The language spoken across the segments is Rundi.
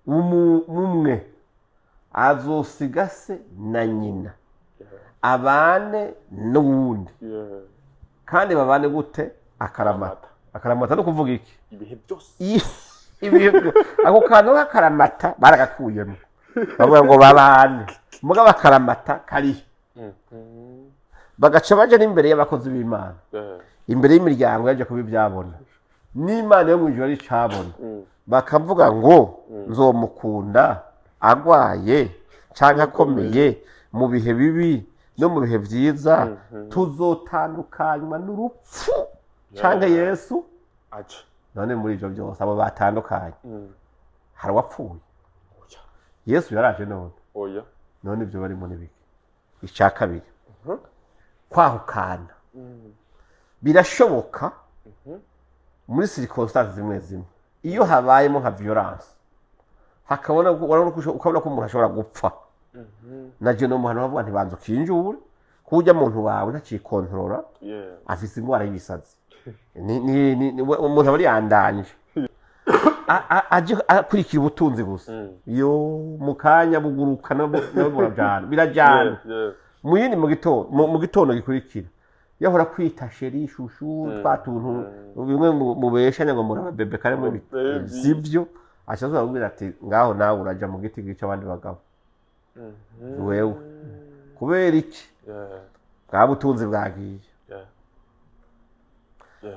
Umwe azosiga se na nyina, abane n'uwundi. Kandi babane gute? Akaramata. Akaramata no kuvuga iki? Ibihe byose. Ibihe ako kantu k'akaramata baragakuyemo, bavuga ngo babane, mugabo akaramata karihe? Bagaca baja n'imbere y'abakozi b'Imana, imbere y'imiryango yaje kuba ibyabona n'Imana yo mu ijuru ari icabona, bakavuga ngo nzomukunda agwaye canke akomeye, mu bihe bibi no mu bihe vyiza, tuzotandukanywa n'urupfu canke Yesu aca. None muri ivyo byose abo batandukanye, hari uwapfuye? Yesu yaraje none? Oya. None ibyo barimo ni biki? Icya kabiri, kwahukana birashoboka muri circonstances zimwe zimwe, iyo habayemo nka violence, hakabona ukabona ko umuntu ashobora gupfa. Na je no muhano bavuga ntibanza ukinjure, kuko muntu wawe ntacikontorora, afise indwara y'ibisazi. Umuntu aba yandanje, aje akurikira ubutunzi gusa, yo mu kanya buguruka nabo burajana, birajana. Mu yindi mu gitondo, mu gitondo gikurikira yahora kwita chéri, chouchou, twa tuntu bimwe mubeshanya ngo muraba bébé kare muri Baby. Sivyo, aca aza kubwira ati ngaho nawe uraja mu giti gica abandi bagabo wewe. Kubera iki? Bwa butunzi bwagiye.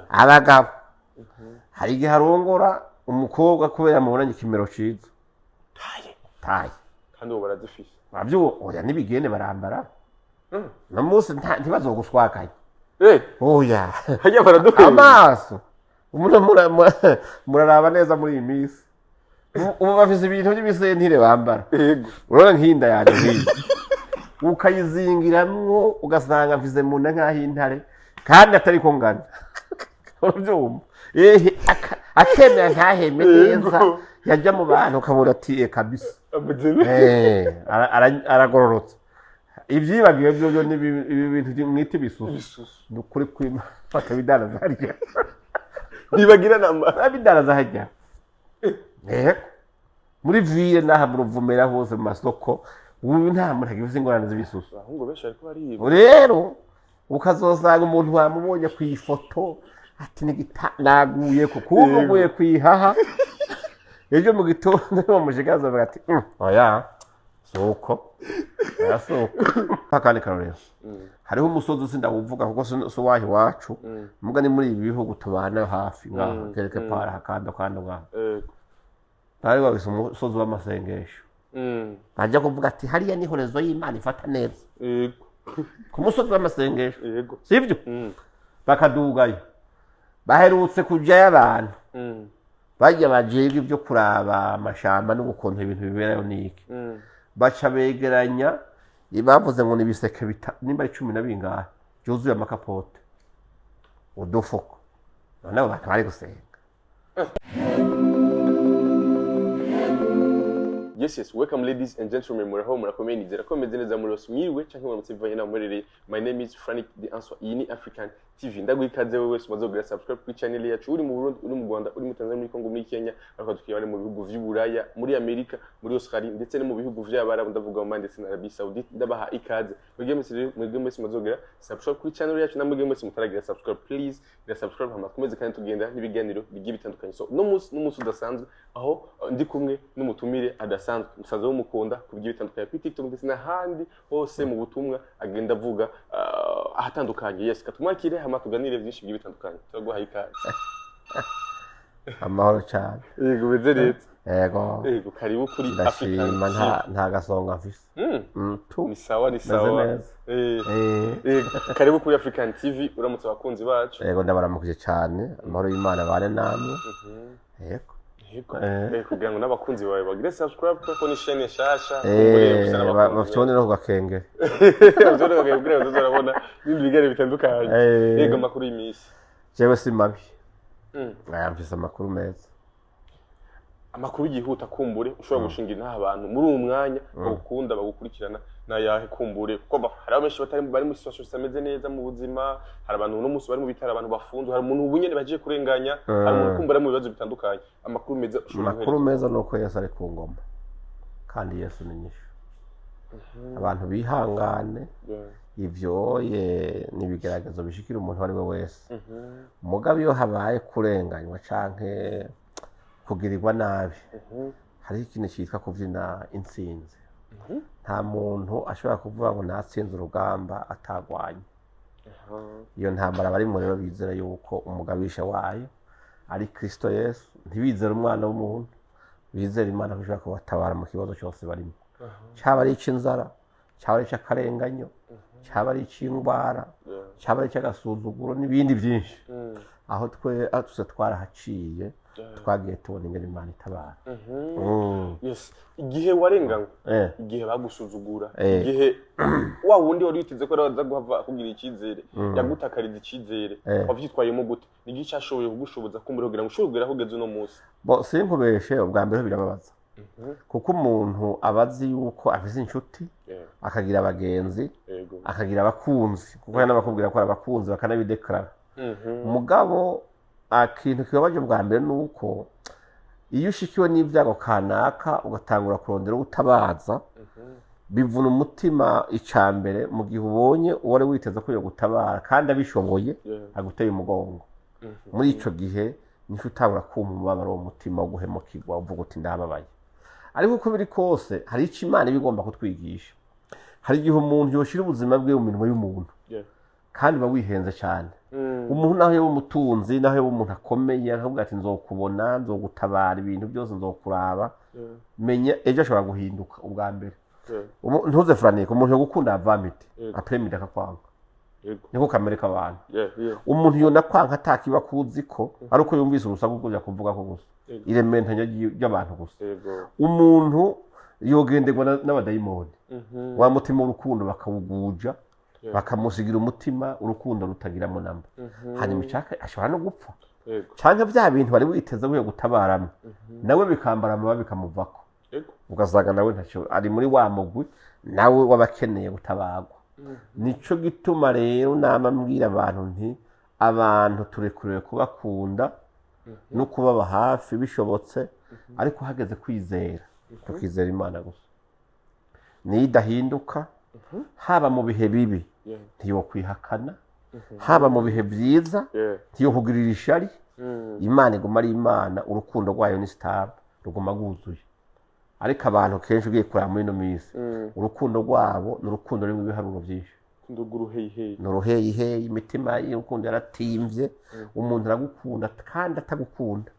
Abagabo hari igihe arongora umukobwa kubera amubonanye ikimero ciza. Taye. Taye. Kandi ubu barazifise. Navyo oya, n'ibigene barambara no munsi ntibazoguswakanye. Oya. Hajya baraduhenda. Amaso muraraba neza muri iyi minsi. Ubu bafise ibintu by'ibisentire bambara. Urabona nk'inda yanjye nk'iyi, ukayizingiramwo ugasanga mfise mu nda nk'aho intare, kandi atari ko ngana. Urabyumva, ehe, akemera ntaheme neza, yajya mu bantu ukabona ati "Eh, kabisa." Ameze neza. Aragororotse. Ibyibagiwe byo byo ni ibi bintu mwita ibisusu. Ibisusu. Ni ukuri kwima bakabidandaza harya. Ntibagira namba. Barabidandaza harya, yego, muri ville n'aha mu Ruvumera hose mu masoko, ubu nta muntu agifise ingorane z'ibisusu. Abahungu benshi bariko bariba. Rero ukazosanga umuntu wamubonye ku ifoto ati nigita naguye ko kuba uguye ku ihaha, ejo mu gitondo bamushigaza bavuga ati oya, suko, oya, suko." Akandi karorero, hariho umusozi sindawuvuga kuko si uwaha iwacu, muga ni muri ibi bihugu tubana hafi ngaha, quelque part hakando kando ngaha. Bari babise umusozi w'amasengesho. Bajya kuvuga ati hariya ni horezo y'Imana ifata neza, ku musozi w'amasengesho. Sibyo? Bakadugayo, baherutse kujayo abantu bajya bajejwe ibyo kuraba amashamba n'ukuntu ibintu biberayo niki, baca begeranya, bavuze ngo ni ibiseke nimba ari 12 byuzuye amakapote, udufuko. None abo bantu bari gusenga? Yes, welcome ladies and gentlemen, muraho, murakomeye, nizera ko meze neza muri hose, mwiriwe canke muramutse bivanye naho muherereye. My name is Frank The Answer, iyi ni African TV. Ndaguha ikaze wewe wese umaze kugira subscribe kuri channel yacu, uri mu Burundi, uri mu Rwanda, uri mu Tanzania, muri Congo, muri Kenya, ariko tukiri bari mu bihugu vy'Uburaya, muri Amerika, muri Australia, ndetse no mu bihugu vy'Abarabu, ndavuga Oman ndetse na Arabie Saoudite. Ndabaha ikaze. Mwebwe mwese rero, mwebwe mwese mumaze kugira subscribe kuri channel yacu, na mwebwe mwese mutaragira subscribe, please gira subscribe, hama twkomeze kandi tugenda n'ibiganiro bigiye bitandukanye. So no munsi n'umunsi udasanzwe aho ndi kumwe n'umutumire adasanzwe, musanzwe mumukunda ku bigiye bitandukanye kuri TikTok ndetse n'ahandi hose mu butumwa agenda avuga ahatandukanye. Yes, katumwakire hama tuganire byinshi bigiye bitandukanye. Turaguhaye ikaze. Amahoro cyane. Yego, meze neza. Yego. Yego, karibu kuri African Ndashima, nta TV. Nta gasonga mfise. Tu Ni sawa, ni meze sawa. neza. Yego, karibu kuri African TV, uramutse abakunzi bacu. Yego, ndabaramukije cyane, amahoro y'Imana abane namwe. Yego. Yego. Eh. Kugira ngo n'abakunzi bawe bagire subscribe kuko ni chaîne nshasha. Kumbure gusa n'abakunzi Bafite no kugakengera. Bafite kugira ngo tuzarabona n'ibindi biganiro bitandukanye. Yego, amakuru y'iminsi? Jewe si mabi. Aya, mfise amakuru meza. Amakuru yihuta kumbure ushobora gushingira inaha abantu muri uwo mwanya bagukunda, bagukurikirana, nayahe kumbure? Kuko hari benshi batari bari muri situation zitameze neza mu buzima. Hari abantu uno munsi bari mu bitaro, abantu bafunzwe, hari umuntu ubu nyene bagiye kurenganya, hari umuntu kumbura mu bibazo bitandukanye. Amakuru meza ushobora Amakuru guhereza? meza ni uko Yesu ari ku ngoma, kandi Yesu ni inyishu. Abantu bihangane. Ivyo ye ni ibigeragezo bishikira umuntu uwo ari we wese. Mugabo iyo habaye kurenganywa canke kugirirwa nabi, hariho ikintu cyitwa kuvyina intsinzi. Nta muntu ashobora kuvuga ngo natsinze urugamba atagwanye. Iyo ntambara barimwo rero, bizera yuko umugabisha wayo ari Kristo Yesu. Ntibizere umwana w'umuntu, bizere Imana ko ishobora kubatabara mu kibazo cyose barimo, cyaba ari icy'inzara, cyaba ari icy'akarenganyo, cyaba ari icy'indwara, cyaba ari icy'agasuzuguro n'ibindi byinshi. Aho twe aho twese twarahaciye, twagiye tubona ingene Imana itabara. Yes, igihe warenganywe, igihe bagusuzugura, igihe wa wundi wari witeze ko araza guhava akubwira icyizere yagutakariza icyizere, wavyitwayemo gute? Ni igihe cyashoboye kugushoboza kumbura kugira ngo ushobore kugera aho ugeze uno munsi? Bo, sinkubeshe, ubwa mbere birababaza, kuko umuntu aba azi yuko afise inshuti, akagira abagenzi, akagira abakunzi, kuko hari n'abakubwira ko ari abakunzi bakanabidekarara. Mugabo ikintu kibabaje bwa mbere ni uko iyo ushikiwe n'ibyago kanaka ugatangura kurondera utabaza, bivuna umutima. Icya mbere, mu gihe ubonye uwo wari witeze ko gutabara kandi abishoboye aguteye umugongo, muri ico gihe nico utangura kumva umubabaro w'umutima wo guhemukirwa, uvuga uti: "Ndababaye." Ariko uko biri kose, hari ico Imana iba igomba kutwigisha. Hari igihe umuntu yoshira ubuzima bwe mu minwe y'umuntu, kandi uba wihenze cyane. Umuntu naho yaba umutunzi, naho yaba umuntu akomeye, akavuga ati: "Nzokubona, nzogutabara, ibintu byose nzokuraba," menya ejo ashobora guhinduka. Ubwa mbere, ntuze furanike, umuntu yogukunda avant-midi, après-midi akakwanga. Niko kamere k'abantu. Umuntu yona kwanka atakiba kuzi ko ari uko yumvise urusaku rwo kuvuga ko gusa, irementanya ry'abantu gusa. Umuntu yogenderwa n'abadayimoni, wa mutima w'urukundo bakawuguja, bakamusigira umutima urukundo rutagiramo namba. Hanyuma icaka ashobora no gupfa, canke vya bintu bari witeze wiye gutabaramo nawe bikambara amaba bikamuvako, ugasanga nawe ntacyo ari muri wa mugwi nawe w'abakeneye gutabarwa. Nico gituma rero nama mbwira abantu nti: "Abantu turekuriwe kubakunda no kubaba hafi bishobotse, ariko hageze kwizera, tukizera Imana gusa, niyo idahinduka haba mu bihe bibi, ntiyokwihakana, haba mu bihe byiza, ntiyokugirira ishari." Imana iguma ari Imana, urukundo rwayo ni stable, ruguma rwuzuye. Ariko abantu kenshi ugiye kureba muri ino minsi, urukundo rwabo ni urukundo rurimo ibiharuro byinshi. Urukundo rw'uruheyiheyi. Ni uruheyiheyi, imitima y'urukundo yaratimvye. Umuntu aragukunda kandi atagukunda,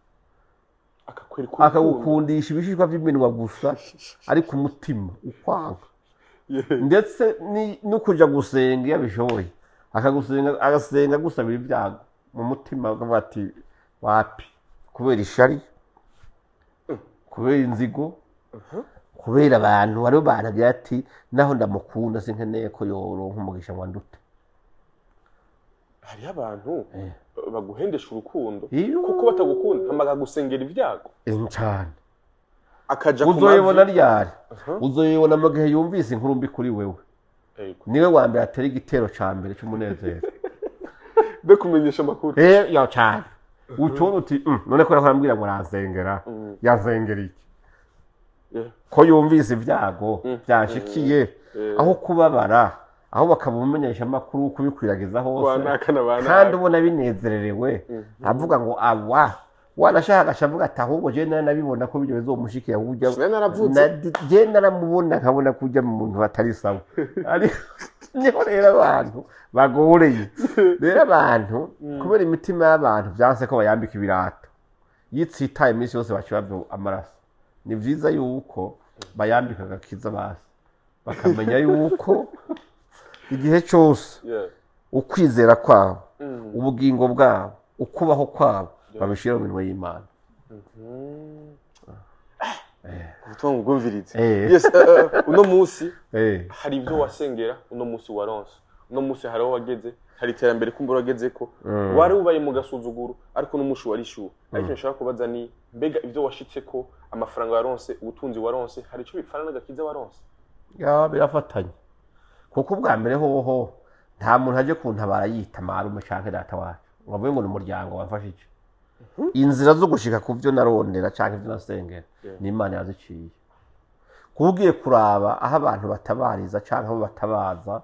akakwereka urukundo. Akagukundisha ibishishwa by'iminwa gusa, ariko umutima ukwanga. Ndetse no kuja gusenga iyo abishoboye, akagusenga, agasenga agusabira ibyago mu mutima, akavuga ati: "Wapi," kubera ishari, kubera inzigo, kubera abantu. Hariho abantu agira ati: "Naho ndamukunda, sinkeneye ko yoronka umugisha ngo andute." Hariho abantu baguhendesha urukundo Iyo. kuko batagukunda, hama akagusengera ibyago, Cane. akaja ku Uzoyibona mavi. ryari? Uzoyibona mu gihe yumvise inkuru mbi kuri wewe. Niwe wa mbere atera igitero ca mbere c'umunezero. Be kumenyesha amakuru. Eh, ya cane. Utubona uti: None ko yahora ambwira ngo aransengera, yansengera iki?" Ko yumvise ibyago byashikiye, aho kubabara, aho bakamumenyesha amakuru, kubikwiragiza hose, Wanaka na banaka. kandi ubona binezererewe, avuga ngo awa wanashaka, agaca avuga ati: "Ahubwo je nari nabibona ko ibyo bizomushikira burya." Sinari naravutse. Je naramubona nkabona ko ujya mu muntu atari sawa. Ariko niho rero abantu bagoreye. Rero abantu, kubera imitima y'abantu vyanse ko bayambika ibirato, yitsitaye iminsi yose baca bava amaraso. Ni vyiza yuko bayambika agakiza basi, bakamenya yuko igihe cose ukwizera kwabo, ubugingo bwabo, ukubaho kwabo, babishyira mu minwe y'Imana. Ubutumwa bwumviritse. Yes, uno munsi hari ibyo wasengera, uno munsi waronse, uno munsi hari aho wageze, hari iterambere kumbura wageze ko wari ubaye mu gasuzuguro, ariko uno munsi warishyuwe. Ariko ikintu nshaka kubaza ni: mbega ibyo washitse ko Amafaranga waronse, ubutunzi waronse, hari ico bipfana n'agakiza waronse? Ya, birafatanye, kuko ubwa mbere hoho nta muntu aje kuntabara yita marume canke data wacu ngo avuge ngo ni umuryango wamfashije. Inzira zo gushika ku byo narondera canke ibyo nasengera ni Imana yaziciye. Kuba ugiye kuraba aho abantu batabariza canke abo batabaza,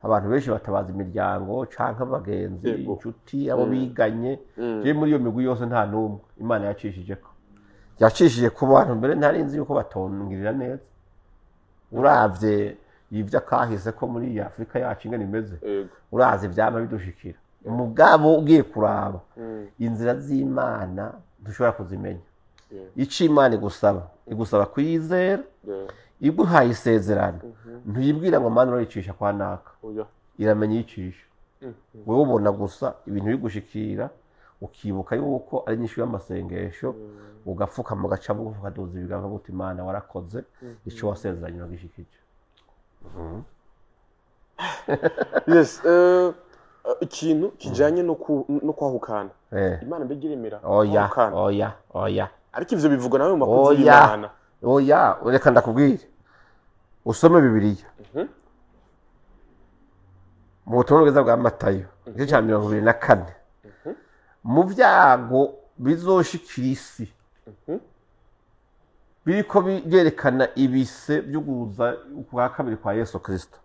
abantu benshi batabaza imiryango canke abagenzi, inshuti, abo biganye. Je muri iyo migwi yose nta n'umwe. Imana yacishijeko, yacishije ku bantu mbere ntari nzi yuko batongirira neza. Uravye ibyo akahise ko muri iyi Afurika yacu ingene imeze, urazi ivyama bidushikira. Mugabo ugiye kuraba, inzira z'Imana ntushobora kuzimenya. Ico Imana igusaba, igusaba kuyizera. Iguhaye isezerano, ntuyibwira ngo: "Mana, urayicisha kwa naka." Oya. Iramenya iyicisha. Wewe ubona gusa ibintu bigushikira, ukibuka yuko ari inyishu y'amasengesho, ugapfukama, ugaca bugufi, ukaduza ibiganza uti: "Imana, warakoze, ico wasezeranye uragishikije." Yes, ikintu kijanye no kwahukana, Imana mbega iremera Oya. kwahukana? Oya, oya. Ariko ivyo bivugwa nawe mu bakozi Oya. b'Imana. Oya, reka ndakubwire, usome Bibiliya mu Butumwa Bwiza bwa Matayo, igice cya 24. Mu byago bizoshikira isi, biriko byerekana ibise by'uguza kwa kabiri kwa Yesu Kirisito,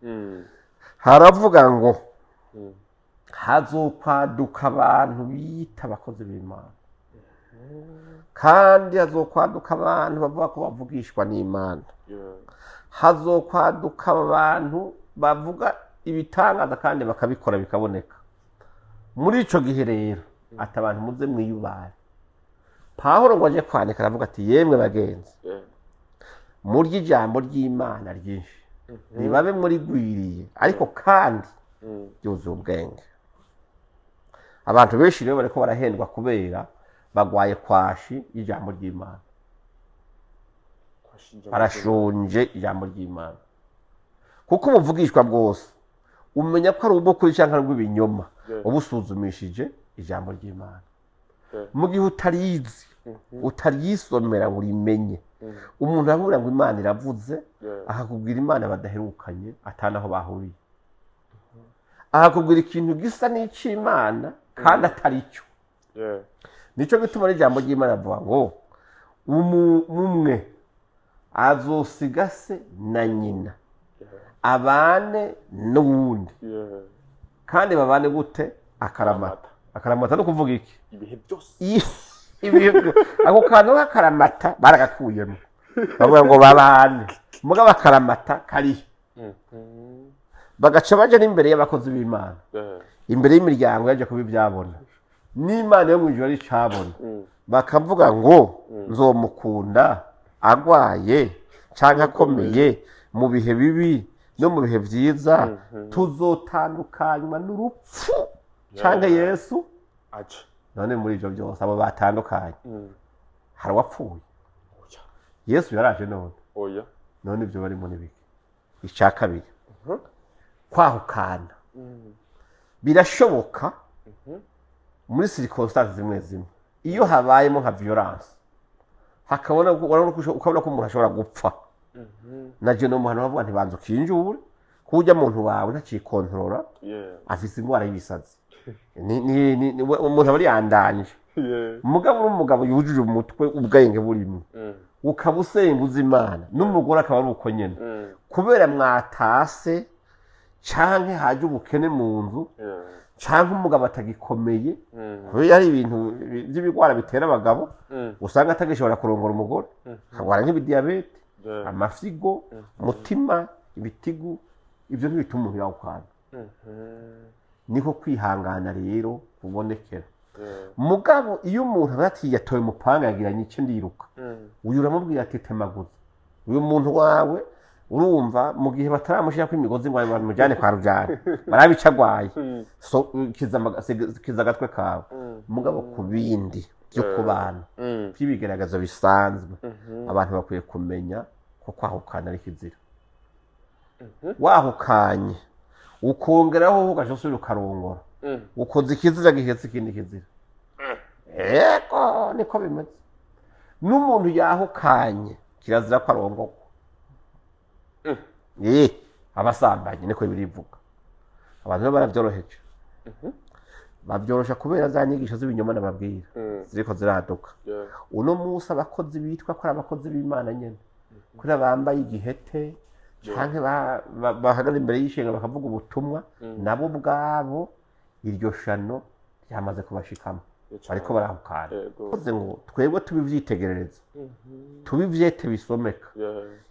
haravuga ngo hazokwaduka abantu biyita abakozi b'Imana, kandi hazokwaduka abantu bavuga ko bavugishwa n'Imana, hazokwaduka abantu bavuga ibitangaza kandi bakabikora bikaboneka. Muri ico gihe rero, ati: "Abantu muze mwiyubare." Pawulo ngo aje kwandika, aravuga ati: "Yemwe bagenzi, murye ijambo ry'Imana ryinshi, ribabe murigwiriye, ariko kandi ryuzuye ubwenge." Abantu benshi rero bariko barahendwa kubera bagwaye kwashi y'ijambo ry'Imana. Barashonje ijambo ry'Imana, kuko ubuvugishwa bwose umenya ko ari ubw'ukuri cyangwa ari ubw'ibinyoma ubusuzumishije ijambo ry'Imana. Mu gihe utarizi, utaryisomera ngo urimenye, umuntu avuga ngo Imana iravuze, akakubwira Imana badaherukanye, atanaho bahuriye, akakubwira ikintu gisa n'icy'Imana kandi atari cyo. Nicyo gituma n'ijambo ry'Imana avuga ngo umwe azosiga se na nyina, abane n'uwundi. Kandi babane gute? Akaramata. Akaramata no kuvuga iki? Ibihe byose. Ibihe ako kantu k'akaramata baragakuyemo, bavuga ngo babane, mugabo akaramata karihe? Bagaca baja n'imbere y'abakozi b'Imana, imbere y'imiryango yaje kuba ibyabona n'Imana yo mu ijuru ari icabona, bakavuga ngo: "Nzomukunda agwaye canke akomeye, mu bihe bibi no mu bihe vyiza, tuzotandukanywa n'urupfu canke Yesu aje." None muri ivyo byose abo batandukanye, hari uwapfuye? Oya. Yesu yaraje none? Oya. None ibyo barimo ni bike? Icya kabiri, kwahukana birashoboka muri circonstances zimwe zimwe, iyo habayemo nka violence, hakabona ukabona ko umuntu ashobora gupfa. Na je no muhano bavuga ntibanza ukinjure, ko ujya muntu wawe ntacikontorora, afise indwara y'ibisazi. Umuntu aba ari yandanje. Umugabo uri umugabo yujuje umutwe, ubwenge burimo, ukaba usenga, uzi Imana, n'umugore akaba ari uko nyene, kubera mwatase canke haje ubukene mu nzu, canke umugabo atagikomeye, kubera hari ibintu by'ibigwara bitera abagabo, usanga atagishobora kurongora umugore, akagwara nk'ibidiyabete, amafyigo, umutima, ibitigu. Ibyo ntibituma umuntu yawukana. Niko kwihangana rero kubonekera. Mugabo iyo umuntu aba ati yatoye umupanga, yagira nyice, ndiruka, uyu uramubwira ati: "Temaguza uyu muntu wawe." Urumva, mu gihe bataramushyirako imigozi ngo bamujyane kwa rujana barabica agwaye, so kiza agatwe kawe. Mugabo ku bindi byo kubana, by'ibigaragazo bisanzwe, abantu bakwiye kumenya ko kwahukana ari kizira. Wahukanye ukongeraho ugaca usubira ukarongora, ukoze ikizira gihetse ikindi kizira. Ego, niko bimeze. N'umuntu yahukanye kirazira ko arongorwa. Abasambanye niko birivuga. Abantu rero baravyoroheje, babyorosha kubera za nyigisho z'ibinyoma nababwira ziriko ziraduka. Uno munsi abakozi bitwa ko ari abakozi b'Imana nyene, kubera bambaye igihete canke bahagaze imbere y'ishenga bakavuga ubutumwa, nabo ubwabo iryo shano ryamaze kubashikamo, bariko barahukana. Bavuze ngo twebwe tube ivyitegererezo, tube ivyete bisomeka.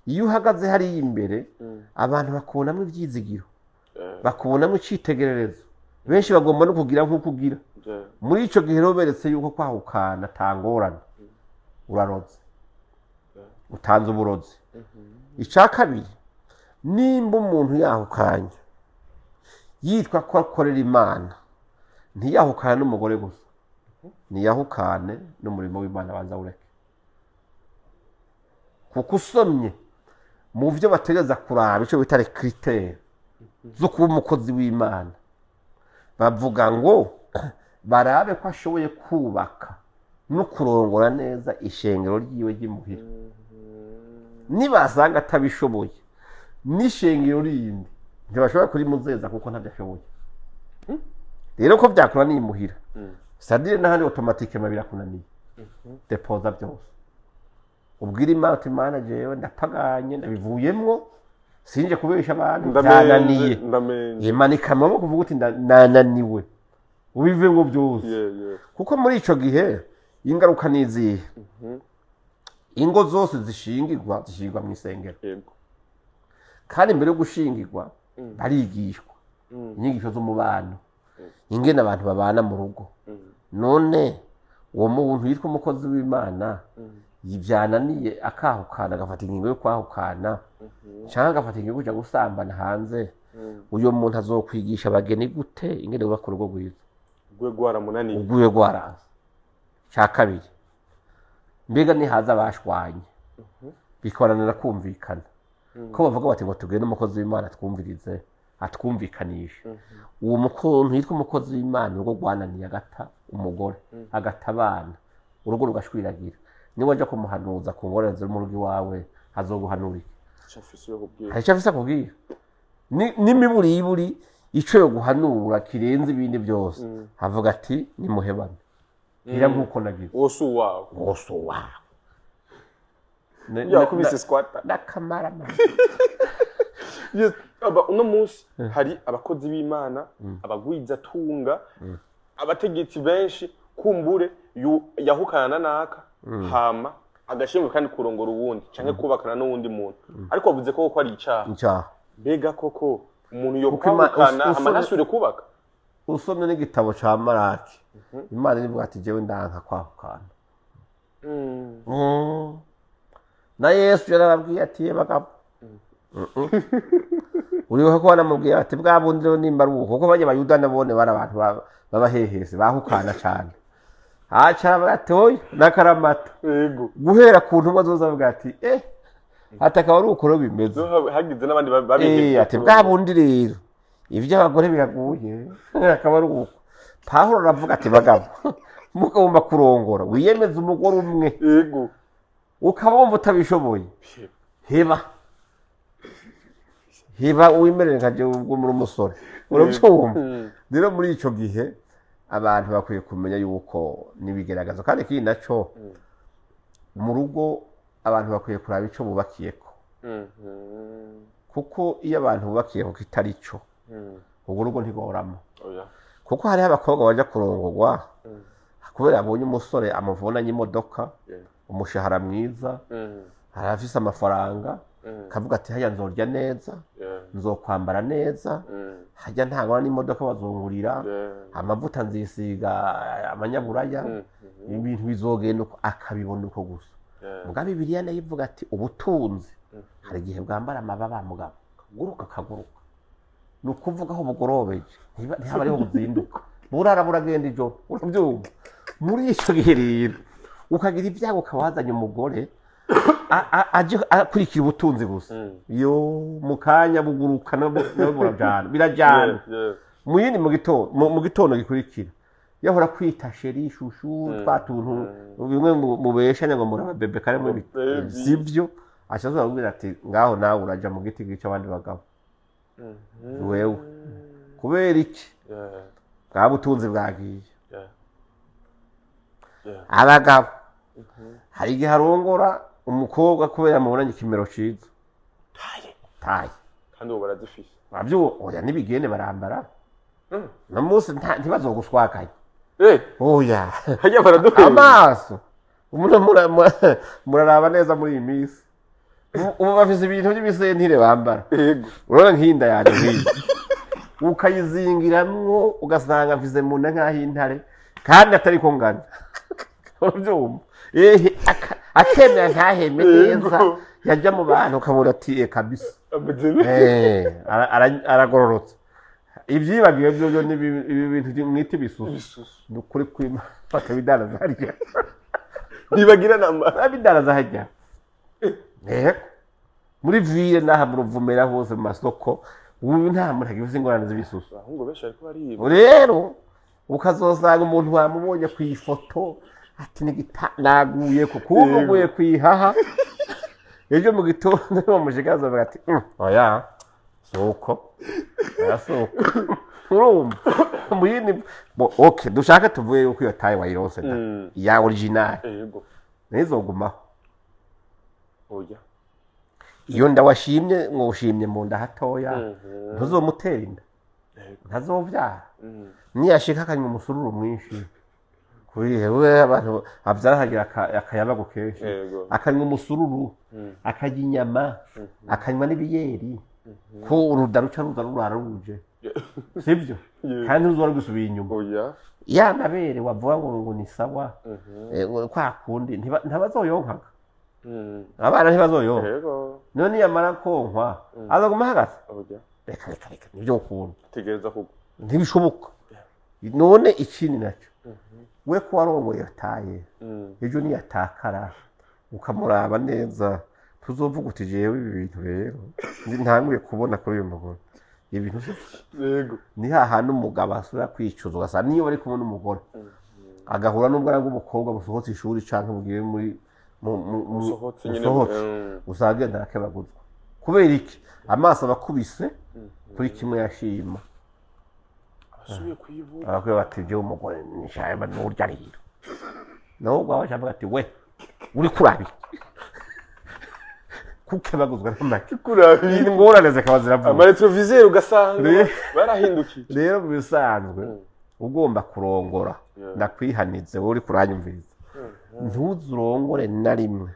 Iyo uhagaze hariya imbere, abantu bakubonamo ivyizigiro, bakubonamo icitegererezo, benshi bagomba no kugira nk'uko ugira. Muri ico gihe rero beretse yuko kwahukana atangorane, uraroze, utanze uburozi. Ica kabiri, nimba umuntu yahukanye yitwa ko akorera Imana, ntiyahukane n'umugore gusa, ntiyahukane n'umurimo w'Imana, abanza awureke. Kuko usomye mu byo bategereza kuraba, icyo bita critères zo kuba umukozi w'Imana, bavuga ngo barabe ko ashoboye kubaka no kurongora neza ishengero ryiwe ry'imuhira. Nibasanga atabishoboye, n'ishengero rindi ntibashobora kurimuzeza, kuko ntabyo ashoboye. Rero ko byakora nimuhira, c'est-à-dire n'ahandi, automatiquement birakunaniye, déposa byose, ubwira Imana uti: "Imana, jewe ndapaganye, ndabivuyemwo, sinje kubesha abantu, byananiye." Ndamenye. Imanika amaboko uvuga uti: "Nananiwe," ubivemwo byose. Kuko muri ico gihe ingaruka ni izihe? Ingo zose zishingirwa, zishingirwa mu isengero. Kandi mbere yo gushingirwa barigishwa inyigisho z'umubano, ingene abantu babana mu rugo. None uwo muntu yitwa umukozi w'Imana byananiye, akahukana, agafata ingingo yo kwahukana cyangwa agafata ingingo yo kuja gusambana hanze, uyo muntu azokwigisha abageni gute ingene bubaka urugo rwiza? Rwe rwaramunaniye. Uguye rwaraza. Cya kabiri, mbega nihaza abashwanye bikabananira kumvikana, ko bavuga bati ngo tugende umukozi w'Imana twumvirize atwumvikanishe, uwo muntu yitwa umukozi w'Imana urugo rwananiye, agata umugore, agata abana, urugo rugashwiragira, niba wajya kumuhanuza ku ngorane ziri mu rugo iwawe, azoguhanura iki? Icyo yo kubwira. Hari icyo afise akubwira? N'imiburiburi ico yo guhanura kirenze ibindi byose, avuga ati: "Nimuhebane, gira nk'uko nagize." Uwo si uwawe. Wose wawe. Yakubise squatter. N'akamara. Yes, aba uno munsi hari abakozi b'Imana, abagwizatunga, abategetsi benshi, kumbure yahukana na naka, hama agashimwe kandi kurongora uwundi canke kubakana n'uwundi muntu, ariko bavuze ko ko ari icaha. Icyaha. Mbega koko umuntu yo Kuko kwahukana hama ntasubire kubaka? Usomye n'igitabo ca Maraki, Imana irivuga ati: "Jewe ndanka kwahukana." Na Yesu yarababwiye ati: "Ye bagabo." Uribuka ko banamubwiye bati: "Bwa bundi rero nimba ari uko," kuko bajya Bayuda nabone bari abantu b'abahehesi bahukana cane. Aca aravuga ati: "Oya, n'akaramata." Guhera ku ntumwa zose avuga ati ati akaba ari uko rero bimeze. Hagize n'abandi babihevye. Ati: "Bwa bundi rero iby'abagore biraguye, akaba ari uko." Pawulo aravuga ati: "Bagabo, mugomba kurongora, wiyemeze umugore umwe." Ukaba wumva utabishoboye, heba, heba, wimerere nka jewe ubwo muri umusore, urabyumva? Rero muri ico gihe abantu bakwiye kumenya yuko nibigeragazo. Kandi ikindi naco, mu rugo abantu bakwiye kuraba ico bubakiyeko, kuko iyo abantu bubakiye ko kitari cyo, urwo rugo ntigorama. Oya. Kuko hariho abakobwa baja kurongorwa kubera abonye umusore amuvunanye imodoka, umushahara mwiza, arafise amafaranga, akavuga ati: "Hajya nzorya neza, nzokwambara neza, hajya ntangwa n'imodoka bazungurira, amavuta nzisiga amanyaburaya, ibintu bizogenda uko," akabibona uko gusa. Mugabo Bibiliya nayo ivuga ati ubutunzi hari igihe bwambara amababa, mugabo kaguruka, kaguruka, ni ukuvuga aho bugorobeje ntihaba ariho buzinduka, burara buragenda ijoro, urabyumva? Muri icyo gihe rero ukagira ibyago ukaba wazanye umugore aje akurikira ubutunzi gusa, yo mu kanya buguruka nabwo burajana, birajana. Mu yindi mu gitondo, mu gitondo gikurikira Yahora kwita chéri, chouchou, twa tuntu bimwe mubeshanya ngo muraba bébé kare muri Baby. Sivyo, aca aza akubwira ati ngaho nawe uraja mu giti gica abandi bagabo. Wewe kubera iki? Bwa butunzi bwagiye. Abagabo hari igihe arongora umukobwa kubera mubonanye ikimero ciza. Taye. Taye. Kandi ubu barazifise. Navyo oya, n'ibigene barambara no munsi ntibazoguswakanye. Oya. Hajya baraduhenda. Amaso umuntu muraraba neza muri iyi minsi. Ubu bafise ibintu by'ibisentire bambara. Urabona nk'inda yanjye nk'iyi, ukayizingiramwo ugasanga mfise mu nda nk'aho intare kandi atari ko ngana, urabyumva? Ehe, akemera ntaheme neza. Yajya mu bantu ukabona ati "Eh, kabisa." Ameze neza. Aragororotse. Ibyibagiwe byo byo ni ibi bintu mwita ibisusu. Ibisusu. Ni ukuri kwima bakabidandaza harya. Ntibagira nama. Babidandaza harya, yego, muri ville n'aha mu Ruvumera hose mu masoko. Ubu nta muntu agifise ingorane z'ibisusu. Abahungu benshi bariko bariba. Rero ukazosanga umuntu wamubonye ku ifoto ati naguye ko kuba uguye ku ihaha, ejo mu gitondo bamushikaza bavuga ati oya, suko oya, suko." Urumva mu yindi bo, okay, dushake tuvuye yuko iyo taille wayironse da ya original ntizogumaho. Oya. Iyo nda washimye ngo ushimye mu nda hatoya, ntuzomutera inda, ntazovyara. Niyashika akanywa umusururu mwinshi kurihe we abantu avyara akagira akayabagu kenshi, akanywa umusururu, akarya inyama, akanywa n'ibiyeri, ko uruda ruca ruza rurara ruje, sibyo? Kandi ntuzora gusubira inyuma. Oya. Ya mabere wavuga ngo ni sawa, ngo kwa kundi ntibazoyonkaga. Abana ntibazoyonka. None niyamara konkwa azaguma ahagaze? Oya. Reka reka reka, nibyo ukunda. Tegereza kugwa. Ntibishoboka. None ikindi nacyo, we ko warongoye taille, ejo niyatakara ukamuraba neza, tuzovuga uti jewe ibi bintu rero ntanguye kubona kuri uyu mugore ibintu ni hahandi umugabo asubira kwicuza, ugasanga niyo bari kumwe n'umugore agahura n'ubwana bw'umukobwa busohotse ishuri canke bugiye muri Busohotse nyine. Busohotse, usanga agenda arakebaguzwa. Kubera iki? Amaso aba akubise kuri kimwe yashima. Asubiye kuyibura. Abakwiye bati jewe umugore nishayema n'urya rero, nawe ubwawe acavuga ati we uri kuraba iki? Kukebaguzwa n'amaki. Kurabi. Ingorane zikaba ziravuka. Ama rétroviseur ugasanga barahindukiye. Rero mu bisanzwe ugomba kurongora, ndakwihanize wowe uri kuranyumviriza, ntuzurongore na rimwe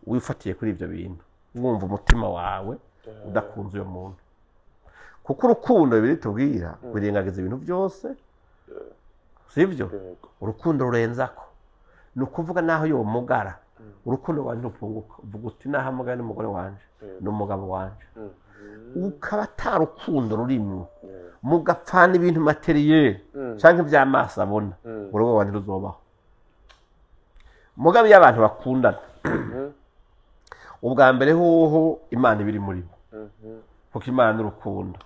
wifatiye kuri ibyo bintu wumva umutima wawe udakunze uyo muntu, kuko urukundo bibiri tubwira wirengagiza ibintu byose, sibyo? Yego. Urukundo rurenzako, ni ukuvuga naho yomugara urukundo rwawe ntirupunguka, uvuga uti naho amugara n'umugore wanje, n'umugabo wanje. Ukaba ata rukundo rurimwo, mugapfana ibintu matériel canke ivy'amaso abona, urugo rwawe ntiruzobaho. Mugabe iyo abantu bakundana, ubwa mbere hoho Imana iba iri muri bo, kuko Imana n'urukundo.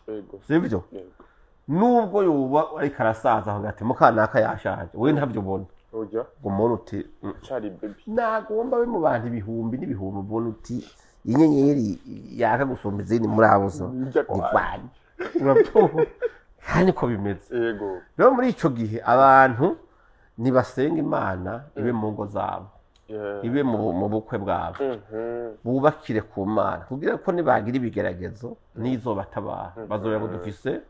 Sibyo? Yego. Nubwo yoba ariko arasaza avuga ati mukanaka yashaje, we ntabyo ubona. Oya. Ngo umuntu uti Cari baby. Nagomba abe mu bantu ibihumbi n'ibihumbi, ubona uti inyenyeri yaka gusumba izindi muri abo zo Njya ni kwa. rwanyu. Urabyumva kandi ko bimeze. Yego. Rero muri ico gihe abantu nibasenga Imana ibe mu ngo zabo, ibe mu bukwe bwabo, bubakire ku Mana kugira ko nibagira ibigeragezo nizobatabara, bazobera ngo dufise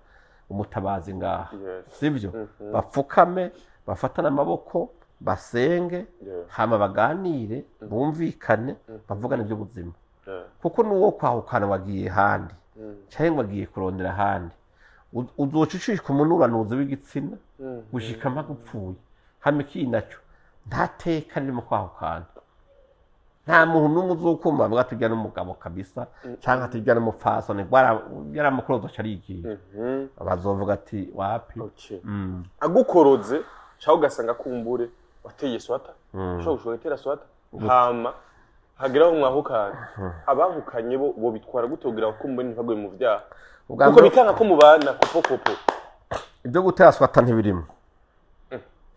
umutabazi ngaha. Sibyo? Bapfukame, bafatane amaboko, basenge, hama baganire, bumvikane, bavugane iby'ubuzima, kuko n'uwo kwahukana wagiye handi cyangwa wagiye kurondera ahandi, uzoca ucishwa umunuranuzi w'igitsina gushika mpaka upfuye. Hama ikindi nacyo, nta teka riri mu kwahukana. Nta muntu n'umwe uzokumva avuga ati urya n'umugabo kabisa cyangwa ati urya n'umupfasoni yaramukuroza aca arigira. Bazovuga ati wapi. Okay. Agukoroze cyangwa ugasanga kumbure wateye swata, ushobora gushobora gutera swata, hama hagera aho mwahukana, abahukanye bo bitwara gute kugira ngo kumbure ntibagwe mu vyaha? Ubwa kuko mbere bikanga ko mubana kopo kopo. Ibyo gutera swata ntibirimo.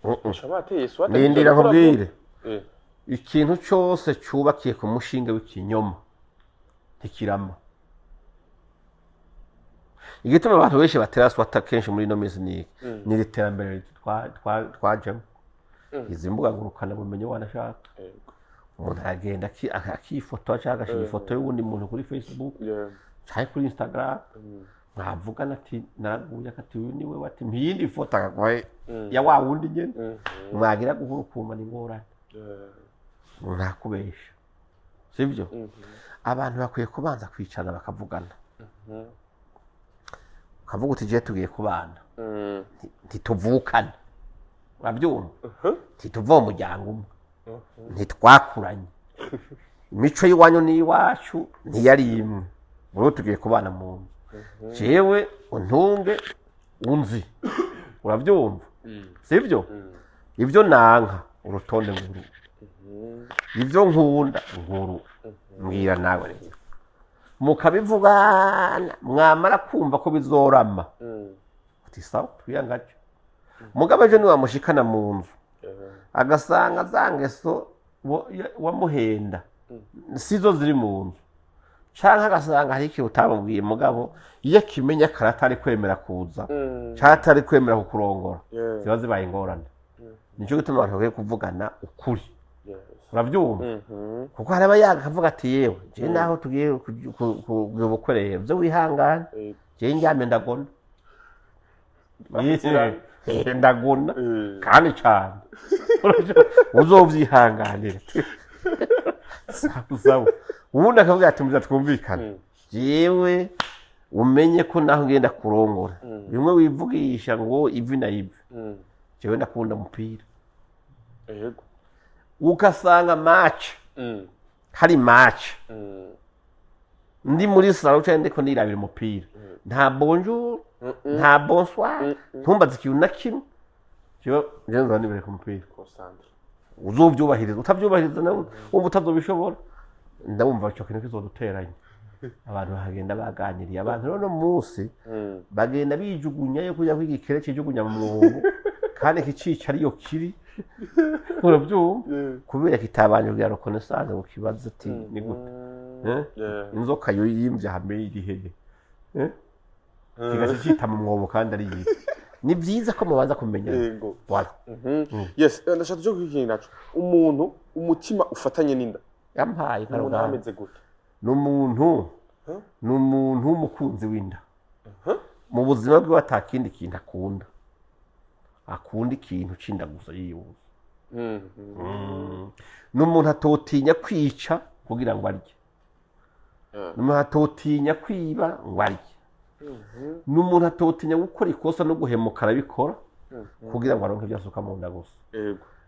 Baca bateye swata. Nindira nkubwire. Ikintu cyose cyubakiye ku mushinge w'ikinyoma ntikirama. Igituma abantu benshi batera swata kenshi muri ino minsi ni iki? Ni iri terambere twajemo, izi mbuga ngurukanabumenyi. Wanashaka umuntu aragenda akifotora cyangwa agashyira ifoto y'uwundi muntu kuri Facebook cyangwa kuri Instagram, mwavugana ati naraguye, akati uyu niwe, ati mpiyindi foto, akaguha ya wa wundi nyene. Mwagira guhura ukumva ni ingorane, umuntu akubesha, sibyo? Abantu bakwiye kubanza kwicarana bakavugana, ukavuga uti jewe tugiye kubana, ntituvukana, urabyumva, ntituva mu muryango umwe, ntitwakuranye, imico y'iwanyu n'iyiwacu ntiyari imwe, ubu tugiye kubana mu nzu, jewe untunge unzi, urabyumva, sibyo? Ibyo nanka urutonde nkuru, ibyo nkunda nkuru, mbwira nawe rero, mukabivugana, mwamara kumva ko bizorama, uti sawa, twiyangaje. Mugabo ejo niwamushikana mu nzu, agasanga za ngeso wamuhenda sizo ziri mu nzu, canke agasanga hari ikintu utamubwiye, mugabo iyo akimenya kare atari kwemera kuza canke atari kwemera kukurongora, ziba zibaye ingorane. Nico gituma abantu bakwiye kuvugana ukuri, urabyumva, kuko hari abayaga akavuga ati yewe, jewe naho tugiye kugira ubukwe rero, vyo wihangane, jewe ndyamye ndagona. Ndagona kandi cane, uzovyihanganira, sawa sawa. Ubundi akavuga ati muza twumvikane, jewe umenye ko naho ngenda kurongora, bimwe wivugisha ngo ivi na ivi, jewe ndakunda umupira, ugasanga match, hari match, ndi muri salon cyangwa ndiko nirabira umupira, nta bonjour, nta bonsoir, ntumbaze ikintu na kimwe, jewe nzoba nibereye ku mupira. Concentre. Uzovyubahiriza, utavyubahiriza nawe wumva utazobishobora, ndabumva ico kintu kizoduteranya. Abantu bakagenda baganiriye. Abantu rero no munsi bagenda bijugunyayo kujya kwiga ikere kijugunya mu mwobo kandi kicica ariyo kiri, urabyumva, kubera kitabanje kugira reconnaissance ngo kibaze ati ni gute? Eh? Inzoka yo yimvye hame iri hehe? Eh? Kigaca cita mu mwobo kandi ari yiki. Ni byiza ko mubanza kumenyana. Voilà. Yes, ndashaka cyo kwikina naco. Umuntu umutima ufatanye n'inda. Yampaye Umuntu karugamba. ameze gute? Ni umuntu Huh? ni umuntu w'umukunzi w'inda. Huh? Mu buzima bwiwe ata kindi kintu akunda, akunda ikintu c'inda gusa yibuza. Ni umuntu atotinya kwica kugira ngo arye. Ni umuntu atotinya kwiba ngo arye. Ni umuntu atotinya gukora ikosa no guhemuka, arabikora kugira ngo aronke ibyo asuka mu nda gusa.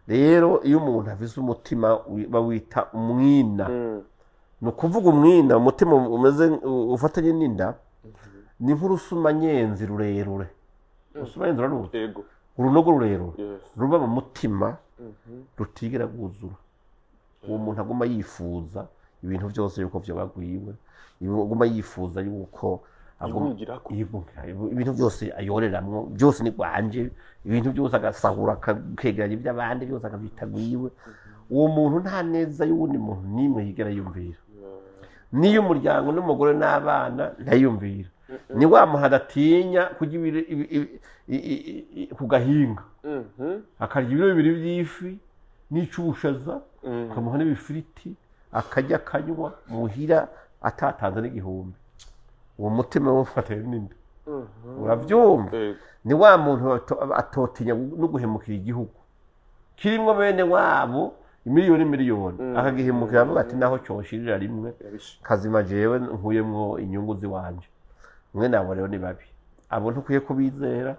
Rero iyo umuntu afise umutima bawita umwina. Ni ukuvuga umwina, umutima umeze ufatanye n'inda, ni nk'urusumanyenzi rurerure. Urusumanyenzi uraruzi? Yego. Urunogo rurerure ruba mu mutima, rutigera rwuzura. Uwo muntu aguma yifuza ibintu byose yuko vyoba gwiwe, aguma yifuza yuko Yihungirako. Yigungira ibintu byose, ayoreramwo byose ni rwanje, ibintu byose agasahura, akegeranya iby'abandi byose akabyita gwiwe. Uwo muntu nta neza y'uwundi muntu n'imwe yigera yumvira, niyo umuryango n'umugore n'abana ntayumvira. Ni wa muntu adatinya kurya ku gahinga, akarya ibiro 2 by'ifi n'icubushaza, ukamuha n'ibifiriti, akarya akanywa muhira atatanze n'igihumbi. Uwo mutima wufatiwe n'inda, urabyumva? Yego. Ni wa muntu atotinya no guhemukira igihugu kirimwo bene wabo imiliyoni miliyoni, akagihemukira avuga ati naho coshirira rimwe, Birabishe. kazima jewe nkuyemwo inyungu ziwanje. Mwe abo rero ni babi, abo ntukwiye kubizera,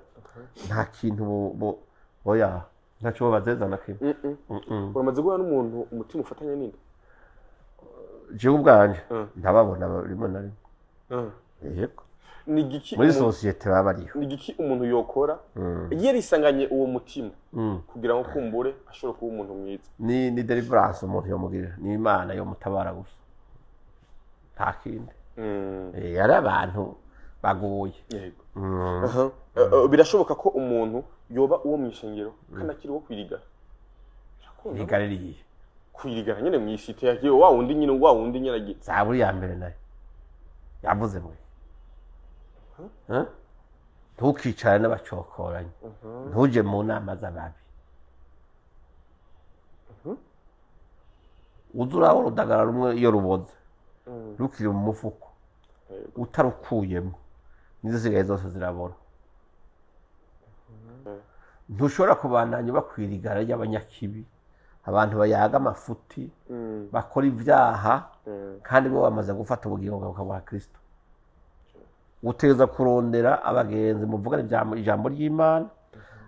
nta kintu oya, ntaco bazeza na kimwe. Uramaze guhura n'umuntu umutima ufatanye n'inda? Jewe ubwanje ndababona rimwe na rimwe. Yego. Ni igiki Muri sosiyete baba bariho. Ni igiki umuntu yokora yerisanganye uwo mutima kugira ngo kumbure ashobore kuba umuntu mwiza? Ni deliverance umuntu yomugirira, ni Imana yomutabara gusa, nta kindi. Ari abantu Bagoye. Yego. Aha. Birashoboka ko umuntu yoba uwo mw'ishengero kandi akiri uwo kwirigara? Birakunda. Rigaririye. Kwirigara nyene mw'isite yagiye wa wundi nyene, wa wundi nyene agiye. Zaburi ya mbere nayo yavuze mwe. Eh? Ntukicare n'abacokoranyi, ntuje mu nama z'ababi, uze uraba urudagara rumwe iyo ruboze rukiri mu mufuko, utarukuyemo n'izisigaye zose zirabora. Ntushobora kubandanya uba kwirigara ry'abanyakibi, abantu bayaga amafuti, bakora ibyaha, kandi bo bamaze gufata ubugingo bwawe bwa Kristo. Utegereza kurondera abagenzi muvugana ijambo ry'Imana,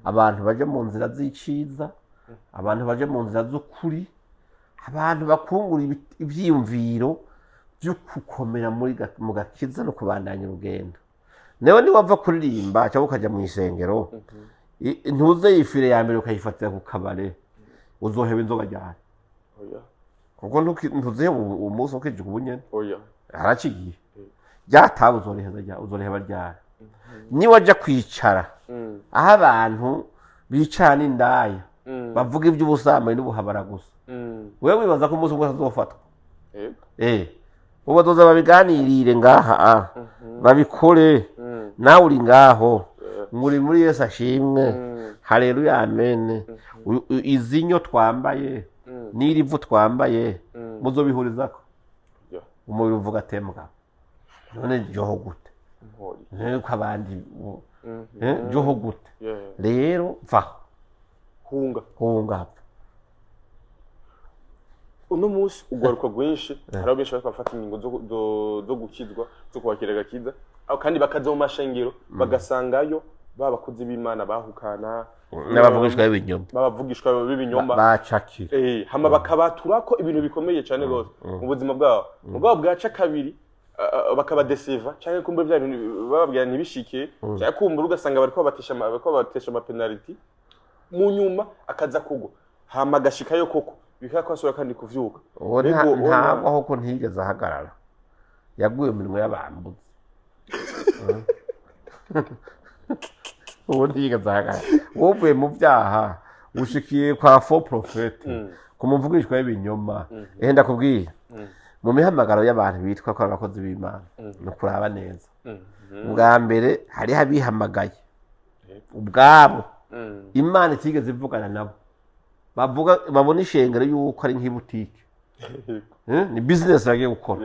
abantu baje mu nzira z'iciza, abantu baje mu nzira z'ukuri, abantu bakungura ivyiyumviro byo gukomera mu gakiza no kubandanya urugendo. Nawe niwava kuririmba cyangwa ukajya mu isengero, ntuze yifire ya mbere ukayifatira ku kabare, uzoheba inzoga ryari? Oya. Kuko ntuziheba umunsi ukije ubu nyene. Oya. Haracigiye ryatawe, uzoriheza uzoriheba ryari? Niwajya kwicara aho abantu bicara n'indaya, bavuga iby'ubusambanyi n'ubuhabara gusa, wewe wibaza ko umunsi umwe azofatwa? Yego. Ubu bazoza babiganirire ngaha, babikore. Nawe uri ngaho ngo uri muri Yesu ashimwe, haleluya, amen. Izi nyo twambaye n'iri vu twambaye, muzobihurizako? Yeah. Umubiri uvuga atembwa, none joho gute? Mpori. None ko abandi joho gute? Rero vaho. Hunga. Hunga. Uno munsi ugwaruka rwinshi, hariho benshi bariko bafata ingingo zo gukizwa, zo kwakira agakiza, aho kandi bakaza mu mashengero bagasangayo ba bakozi b'Imana bahukana, n'abavugishwa b'ibinyoma, babavugishwa b'ibinyoma, bacakira. Hama bakabaturako ibintu bikomeye cyane rwose mu buzima bwabo. Mugabo bwaca kabiri bakabadeseva, canke kumbe bya bintu bababwira ntibishike, canke kumbura ugasanga bariko babatesha amapenaliti, mu nyuma akaza kugwa, hama agashikayo koko bikaba ko asubira kandi kuvyuka. Uwo Mbega uwo ntabwo aho ko ntiyigeze ahagarara, yaguye mu minwe y'abambuzi. Uwo ntiyigeze ahagarara, uvuye mu byaha ushikiye kwa faux prophète, ku muvugishwa w'ibinyoma. Ehe, ndakubwiye, mu mihamagaro y'abantu bitwa ko ari abakozi b'Imana ni ukuraba neza. Ubwa mbere hariho abihamagaye ubwabo, Imana itigeze ivugana nabo, bavuga babona ishengero yuko ari nk'ibutike. Ni business bagiye gukora.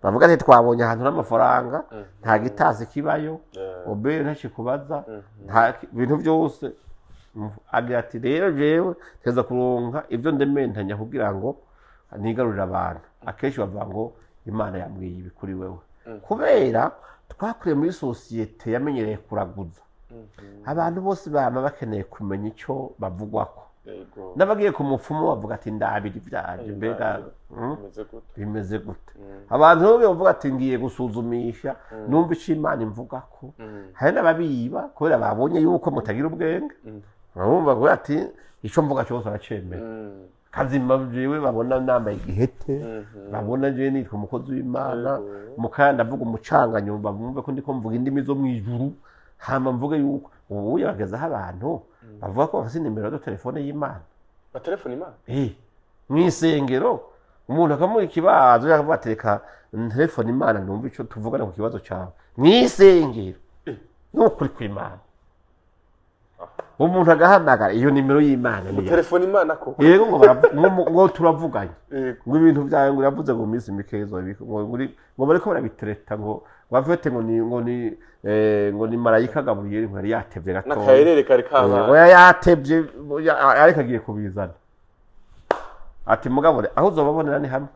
Bavuga ati twabonye ahantu n'amafaranga, nta gitasi kibayo, obere ntakikubaza, nta bintu byose. Agira ati rero jewe teza kuronka ibyo ndementanya kugira ngo nigarurire abantu. Akenshi bavuga ngo Imana yambwiye ibi kuri wewe. Kubera twakuriye muri sosiyete yamenyereye kuraguza, abantu bose bama bakeneye kumenya icyo bavugwako. N'abagiye ku mupfumu bavuga ati ndabira ibyaje mbega, Bimeze gute? Bimeze gute? Abantu rero bavuga ati ngiye gusuzumisha numva icyo Imana imvuga ko. Hari n'ababiba kubera babonye yuko mutagira ubwenge, barumva kuvuga ati icyo mvuga cyose aracemera. Kazima jewe babona nambaye igihete, babona jewe nitwa umukozi w'Imana, mukaya ndavuga umucanganyo, bumve ko ndiko mvuga indimi zo mu ijuru, hama mvuge yuko ubu yagezeho abantu bavuga ko bafise nimero zo telefone y'Imana. Batelefone Imana? Mw'isengero umuntu akamuha ikibazo, yakavuga ati reka telefone Imana numve ico tuvugana ku kibazo cawe mw'isengero. Nukuri kw'Imana, umuntu agahamagara iyo nimero y'Imana niyo. Telefone Imana ko? Yego, ngo ngo turavuganye, ngo ibintu byawe ngo uravuze ngo mu minsi mike izobika, ngo ngo bariko barabitereta, ngo bavete, ngo ni marayika Gaburiyeli, ngo yari yatevye gatoya. N'akaherere kari kabaye. Oya, yatevye oya, ariko agiye kubizana. Ati mugabo aho uzobabonera ni hamwe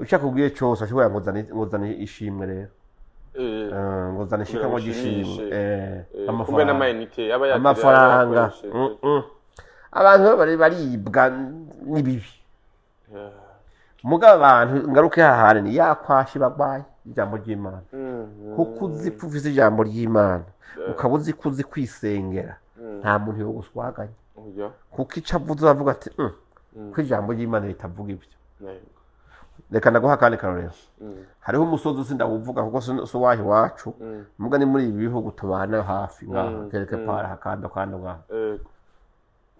ushaka kubwiye cyose ashobora ngo zane ishimwe rero. Ngo zane ishikanwa ushimishe. ry'ishimwe, kumbe amafaranga. N'amayinite aba yakiriye Amafaranga. yakoresheje. Abantu rero bari baribwa n'ibibi. Mugabo abantu ngaruke hahandi ni yakwashi bagwaye ijambo ry'Imana, kuko uzi ko ufise ijambo ry'Imana, ukaba uzi ko uzi kwisengera, nta muntu yo guswaganya. Oya. Kuko icyo avuze uravuga ati ko ijambo ry'Imana ritavuga ibyo." Yego. Reka ndaguha akandi karorero. Hariho umusozi, sindawuvuga kuko si uwaha iwacu, muga ni muri ibi bihugu tubana hafi ngaha, quelque part hakando kando ngaha.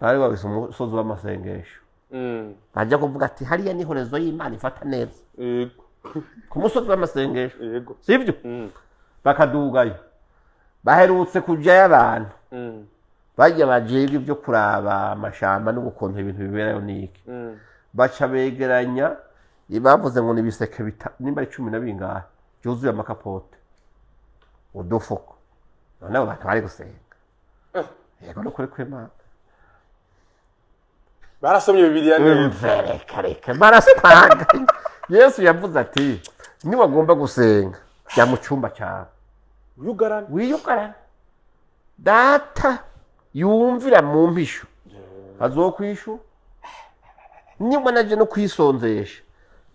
Bari babise umusozi w'amasengesho. Bajya kuvuga ati hariya ni horezo y'Imana ifata neza ku musozi w'amasengesho. Sibyo? Bakadugayo, baherutse kujayo abantu bajya bajejwe ibyo kuraba amashamba n'ukuntu ibintu biberayo niki. Baca begeranya, bavuze ngo ni ibiseke nimba ari 12 byuzuye amakapote, udufuko. None abo bantu bari gusenga? Yego, no kuri kw'Imana. Barasomye Bibiliya neza. Umve, reka reka, barasanga Yesu yavuze ati niwagomba gusenga jya mu cyumba cyawe uyugarana, wiyugarana, Data yumvira mu mpisho azokwishura. Niba naje no kwisonzesha,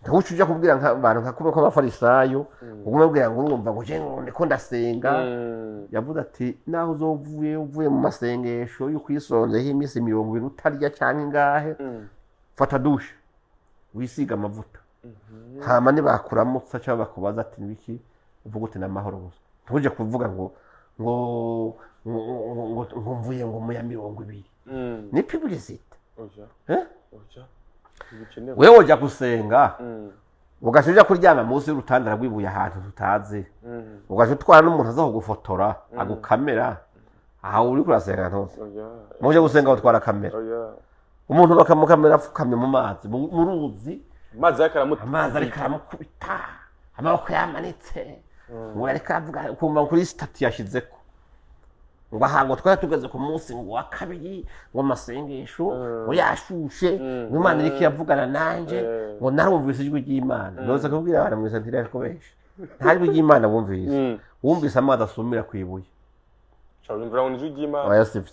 ntuce ujya kubwira nk'abantu nka kumwe kw'Abafarisayo, ugume ubwira ngo urumva ngo je ngo ndiko ndasenga. Yavuze ati naho uzovuye uvuye mu masengesho yo kwisonzeho iminsi 20 utarya cyangwa ingahe, fata douche, wisiga amavuta, hama nibakuramutsa cyangwa bakubaza ati nibiki, uvuga uti n'amahoro gusa. Ntuje kuvuga ngo mvuye ngo mu ya 20. Ni publicité. Oya. Eh? Oya, ntibikenewe. Wewe ujya gusenga, ugaca uja kuryama munsi y'urutanda rw'ibuye ahantu tutazi, ugaca utwara n'umuntu aza kugufotora agukamera aho uri kurasenga. Ntuzi Oya. muje gusenga utwara kamera, Oya. umuntu bakamukamera apfukamye mu mazi, mu ruzi. Amazi y'akaramuta. Amazi ariko aramukubita, amaboko yamanitse, ngo ariko aravuga, ukumva kuri statut yashyizeko ngo aha ngo twari tugeze ku munsi ngo wa kabiri ngo amasengesho ngo yashushe, ngo Imana iriko iravugana nanje, ngo narumvise ijwi ry'Imana. Noza kubwira abantu mwese ntirakubesha, nta jwi ry'Imana bumvise. Wumvise amazi asumira ku ibuye. Shobora imvura ngo ni ijwi ry'Imana. Oya, sivyo.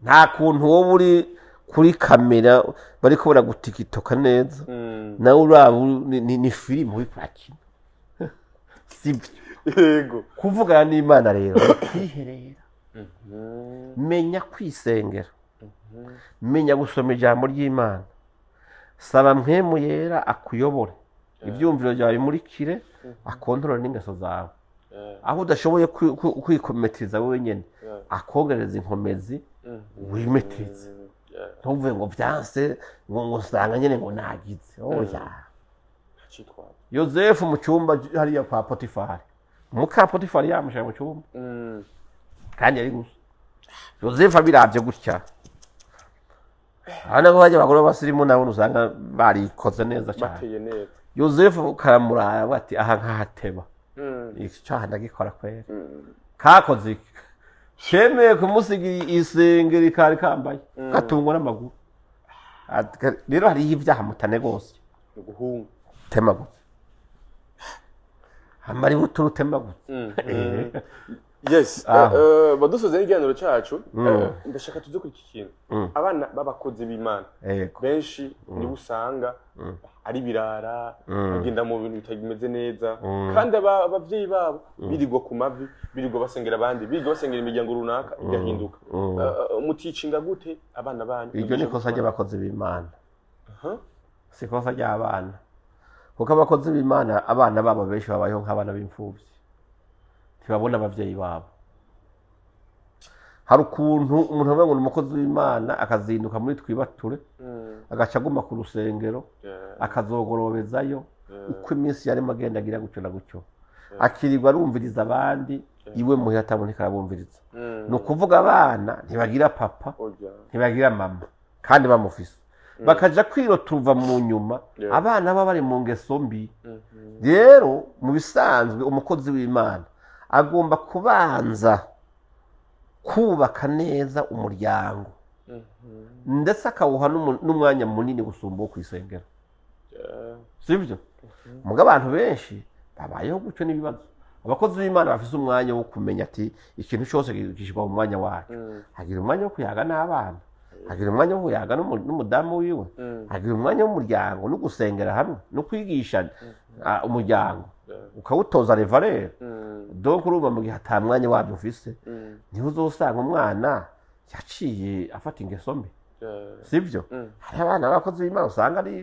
Nta kuntu wowe uri kuri kamera bariko baragutikitoka neza, nawe uraba ni filime uriko urakina, sibyo? Kuvugana n'Imana rero ni kwiherera. Menya kwisengera, menya gusoma ijambo ry'Imana, saba Mpwemu Yera akuyobore, ibyumviro byawe bimurikire, akontorore n'ingeso zawe. Aho udashoboye kwikometeza wenyine, akongereza inkomezi, wimeteze. Ntuvuge ngo byanse, ngo usanga nyine ngo nagize, oya. Acitwaza. Yozefu mu cyumba hariya kwa Potifari, muka Potifari yamushyira mu cyumba, kandi yari gusa Yozefu abirabye gutya. Aha nabo bajya abagore b'abasirimu nabo usanga barikoze neza cyane. Bateye neza. Yozefu karamuraba ati aha nkahateba, iki cyaha ndagikora kwera. Kakoze iki? Kemeye kumusigira isengeri kari kambaye, gatungwa n'amaguru. Rero hariho ibyaha mutanegose. Ni uguhunga. Temagutse amaributura utemagutse. Yes. Aho. Badusoza n'ikiganiro cyacu, ndashaka tuze kuri iki kintu. Abana b'abakozi b'Imana benshi nibo usanga ari birara, bagenda mu bintu bitameze neza, kandi abavyeyi babo birirwa ku mavi, birirwa basengera abandi, birirwa basengera imiryango runaka igahinduka. Muticinga gute abana banyu? Iryo ni ikosa ry'abakozi b'Imana, Aha. si ikosa ry'abana, kuko abakozi b'Imana abana babo benshi babayeho nk'abana b'imfubyi, ntibabona ababyeyi babo. Hari ukuntu umuntu avuga ngo ni umukozi w'Imana, akazinduka muri twibature, agaca aguma ku rusengero, akazogorobezayo uko iminsi yarimo agenda agira gutyo na gutyo, akirirwa arumviriza abandi, iwe muhira ataboneka arabumviriza. Ni ukuvuga abana ntibagira papa, Oya. ntibagira mama, kandi bamufise, bakaja kwiroturuva mu nyuma. Abana baba bari mu ngeso mbi. Rero mu bisanzwe umukozi w'Imana agomba kubanza kubaka neza umuryango, ndetse akawuha n'umwanya munini gusumba uwo kw'isengero. Sibyo? Muga abantu benshi babayeho gutyo n'ibibazo. Abakozi b'Imana bafise umwanya wo kumenya ati ikintu cyose gishyirwa mu mwanya wacu. Agira umwanya wo kuyaga n'abana, agira umwanya wo kuyaga n'umudamu wiwe, agira umwanya w'umuryango no gusengera hamwe no kwigishanya, umuryango ukawutoza les valeurs. Donc urumva mu gihe ata mwanya wabyo ufise, niho uzosanga umwana yaciye afata ingeso mbi. Sibyo? Hari abana b'abakozi b'Imana usanga ari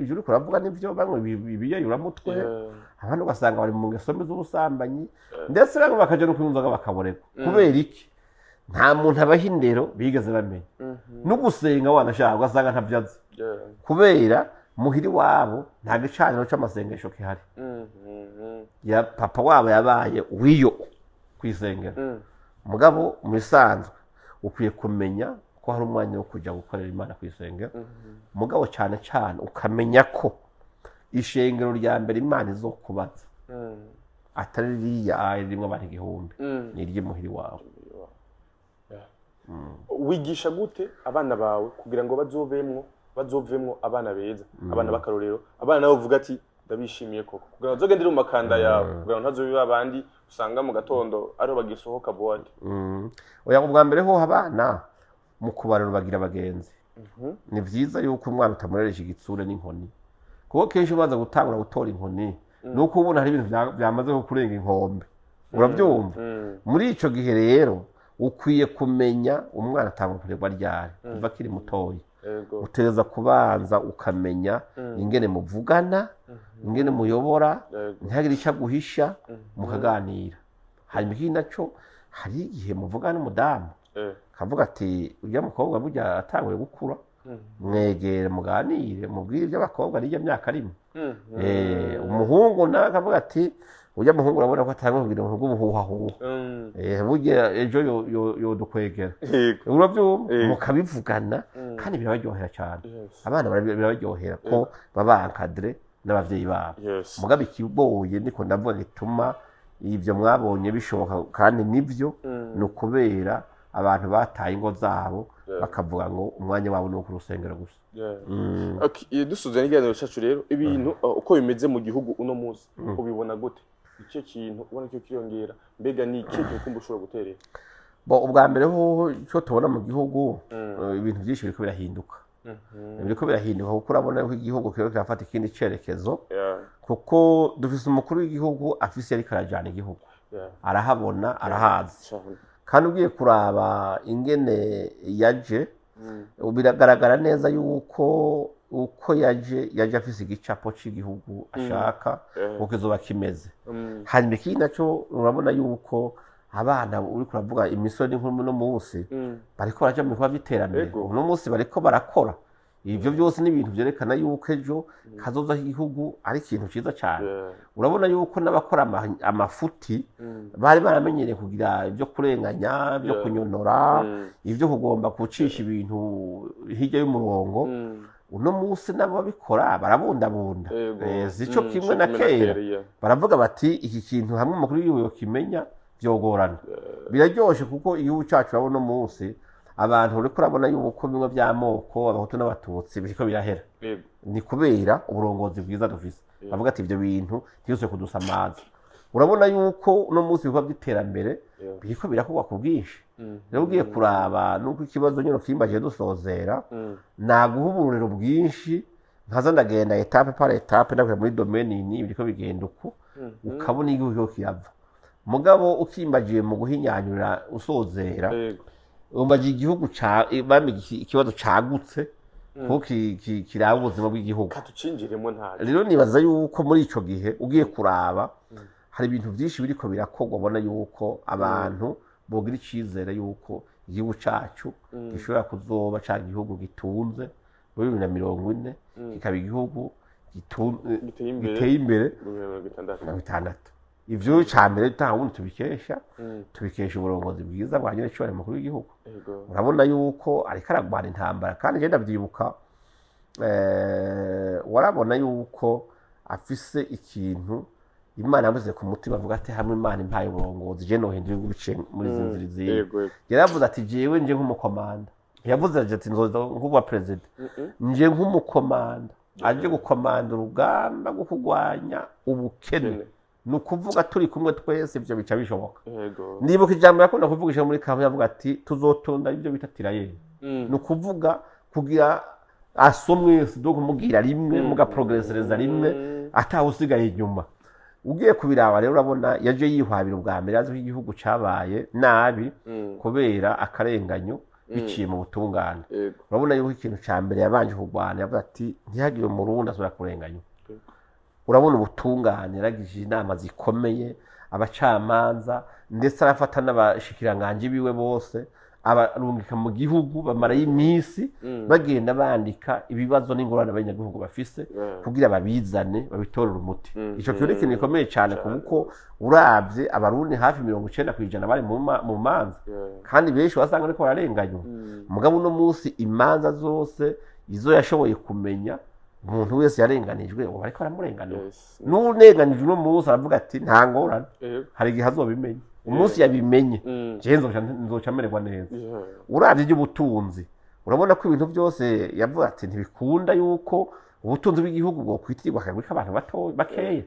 ivyo uriko uravuga nivyo, banywa ibiyayuramutwe, abandi ugasanga bari mu ngeso mbi z'ubusambanyi, ndetse bamwe bakaja no kunywa inzoga bakaborerwa. Kubera iki? Nta muntu abaha indero bigeze bamenya. No gusenga wanashaka ugasanga ntabyo azi, kubera muhiri wabo nta gicaniro c'amasengesho gihari. Ya papa wabo yabaye wiyo kwisengera. Mugabo mu bisanzwe ukwiye kumenya ko hari umwanya wo kujya gukorera Imana ku isengero, mugabo cyane cyane ukamenya ko ishengero rya mbere Imana izokubaza atari ririya ririmo abantu 1000, ni iry'imuhiri wawe. Wigisha gute abana bawe kugira ngo bazovemwo abana beza, abana b'akarorero, abana nabo uvuga ati ndabishimiye koko, kugira ngo bazogendere mu makanda yawe, kugira ngo ntazobe abandi usanga mu gatondo ariho bagisohoka boîte? Oya, ubwa mbere ho abana mu kubarera bagira abagenzi. Ni byiza yuko umwana utamureresha igitsure n'inkoni, kuko kenshi ubanza gutangura gutora inkoni ni uko ubona hari ibintu byamaze kurenga inkombe, urabyumva? Muri ico gihe rero ukwiye kumenya umwana atangura kurerwa ryari. Kuva akiri mutoya utegereza kubanza ukamenya ingene muvugana, ingene muyobora, ntihagire icyo aguhisha, mukaganira. Hanyuma ikindi naco, hari igihe muvugana n'umudamu kavuga ati ujya mukobwa burya atanguye gukura, mwegere muganire, mubwire iby'abakobwa n'ijya myaka arimo. Umuhungu nawe akavuga ati ujya muhungu urabona ko atanguye kugira ubuntu bw'ubuhuhahuha, burya ejo yodukwegera. Urabyumva? Mukabivugana, kandi birabaryohera cyane. Abana birabaryohera ko baba encadré n'abavyeyi babo. Mugabo ikigoye, niko ndavuga, gituma ibyo mwabonye bishoboka kandi nibyo, ni ukubera abantu bataye ingo zabo, bakavuga ngo umwanya wabo ni uwo ku rusengero gusa. Okay, dusoza n'ikiganiro cyacu rero, ibintu uko bimeze mu gihugu uno munsi ubibona gute? Icyo kintu ubona cyo kiriyongera, mbega ni ikihe kintu kumva ushobora guterera? Bo, ubwa mbere hoho icyo tubona mu gihugu, ibintu byinshi biriko birahinduka. Biriko birahinduka kuko urabona ko igihugu kiriko kirafata ikindi cerekezo, kuko dufise umukuru w'igihugu afise yariko arajana igihugu, arahabona, arahazi. Kandi ugiye kuraba ingene yaje, biragaragara neza yuko uko yaje afise igicapo c'igihugu ashaka uko kizoba kimeze. Hanyuma ikindi naco, urabona yuko abana, uriko uravuga imisore n'inkumi, uno munsi bariko baraja mu bikorwa vy'iterambere. Uno munsi bariko barakora. Ivyo byose ni ibintu vyerekana yuko ejo kazoza k'igihugu ari ikintu ciza cane. Urabona yuko n'abakora amafuti bari baramenyereye kugira ibyo kurenganya, ibyo kunyonora, ibyo kugomba gucisha ibintu hirya y'umurongo, uno munsi nabo babikora barabundabunda. Sico kimwe co na kimwe kera. Yeah. Baravuga bati iki kintu hamwe umukuru w'igihugu yokimenya vyogorana. Biraryoshe kuko igihugu cacu urabona uno munsi abantu uriko urabona yuko bimwe vy'amoko, abahutu n'abatutsi, biriko birahera. Ni kubera uburongozi bwiza dufise. Bavuga ati ibyo bintu ntibisubire kudusamaza. Urabona yuko uno munsi ibikorwa by'iterambere biriko birakorwa ku bwinshi. Rero ugiye kuraba nuko ikibazo nyine kimbaje dusozera, naguha uburorero bwinshi, nkaza ndagenda étape par étape, ndakuja muri domaine iyi biriko bigenda uku, ukabona igihugu kiriko kirava. Mugabo ukimbagiye mu guhinyanyura usozera, umbagiye igihugu ca bambe ikibazo cagutse kuko kiraba ubuzima bw'igihugu. Katucinjiremo ntaco. Rero nibaza yuko muri ico gihe ugiye kuraba hari ibintu byinshi biriko birakorwa, ubona yuko abantu bogira icizere yuko igihugu cacu gishobora kuzoba ca gihugu gitunze muri 2040, kikaba igihugu giteye imbere giteye imbere mu 2060. 60. Ivyo ca mbere nta wundi tubikesha, tubikesha uburongozi bwiza bwa nyiracyubahiro mukuru w'igihugu. Urabona yuko ariko aragwana intambara, kandi njye ndavyibuka, warabona yuko afise ikintu Imana yamuze ku mutima, avuga ati hamwe Imana impaye uburongozi je nohindura igihugu biciye muri izi nzira izihe. Yaravuze ati jewe nje nk'umukomanda, ntiyavuze ati nzoza nk'uba perezida, nje nk'umukomanda aje gukomanda urugamba rwo kurwanya ubukene. Ubukene. Ni ukuvuga turi kumwe twese ibyo bica bishoboka. Ndibuka ijambo yakunda kuvugisha muri kamwe, yavuga ati tuzotunda ibyo bita tirailleurs, ni ukuvuga kugira asomwe do kumubwira rimwe, mugaprogresereza rimwe, atawe usigaye inyuma. Ugiye kubiraba rero urabona yaje yihwabira ubwa mbere azi ko igihugu cabaye nabi kubera akarenganyo. Biciye mu butungane. Urabona yuko ikintu cya mbere yabanje kurwana, yavuga ati ntihagire Umurundi asubira kurenganywa. Urabona ubutungane, yaragije inama zikomeye abacamanza, ndetse arafata n'abashikiranganji biwe bose, abarungika mu gihugu, bamarayo iminsi bagenda bandika ibibazo n'ingorane abanyagihugu bafise kugira babizane babitorere umuti. Ico kintu ni ikintu gikomeye cyane, kuko uravye Abarundi hafi 90% bari mu manza, kandi benshi wasanga ariko bararenganywa. Mugabo uno munsi imanza zose izo yashoboye kumenya, umuntu wese yarenganijwe ubu ariko aramurenganura. N'urenganijwe uno munsi aravuga ati nta ngorane, hari igihe azobimenya. Umunsi yabimenye, jewe nzoca mererwa neza. Uravye iby'ubutunzi, urabona ko ibintu byose yavuga ati ntibikunda yuko ubutunzi bw'igihugu bwokwitirirwa akagwi k'abantu bato bakeya.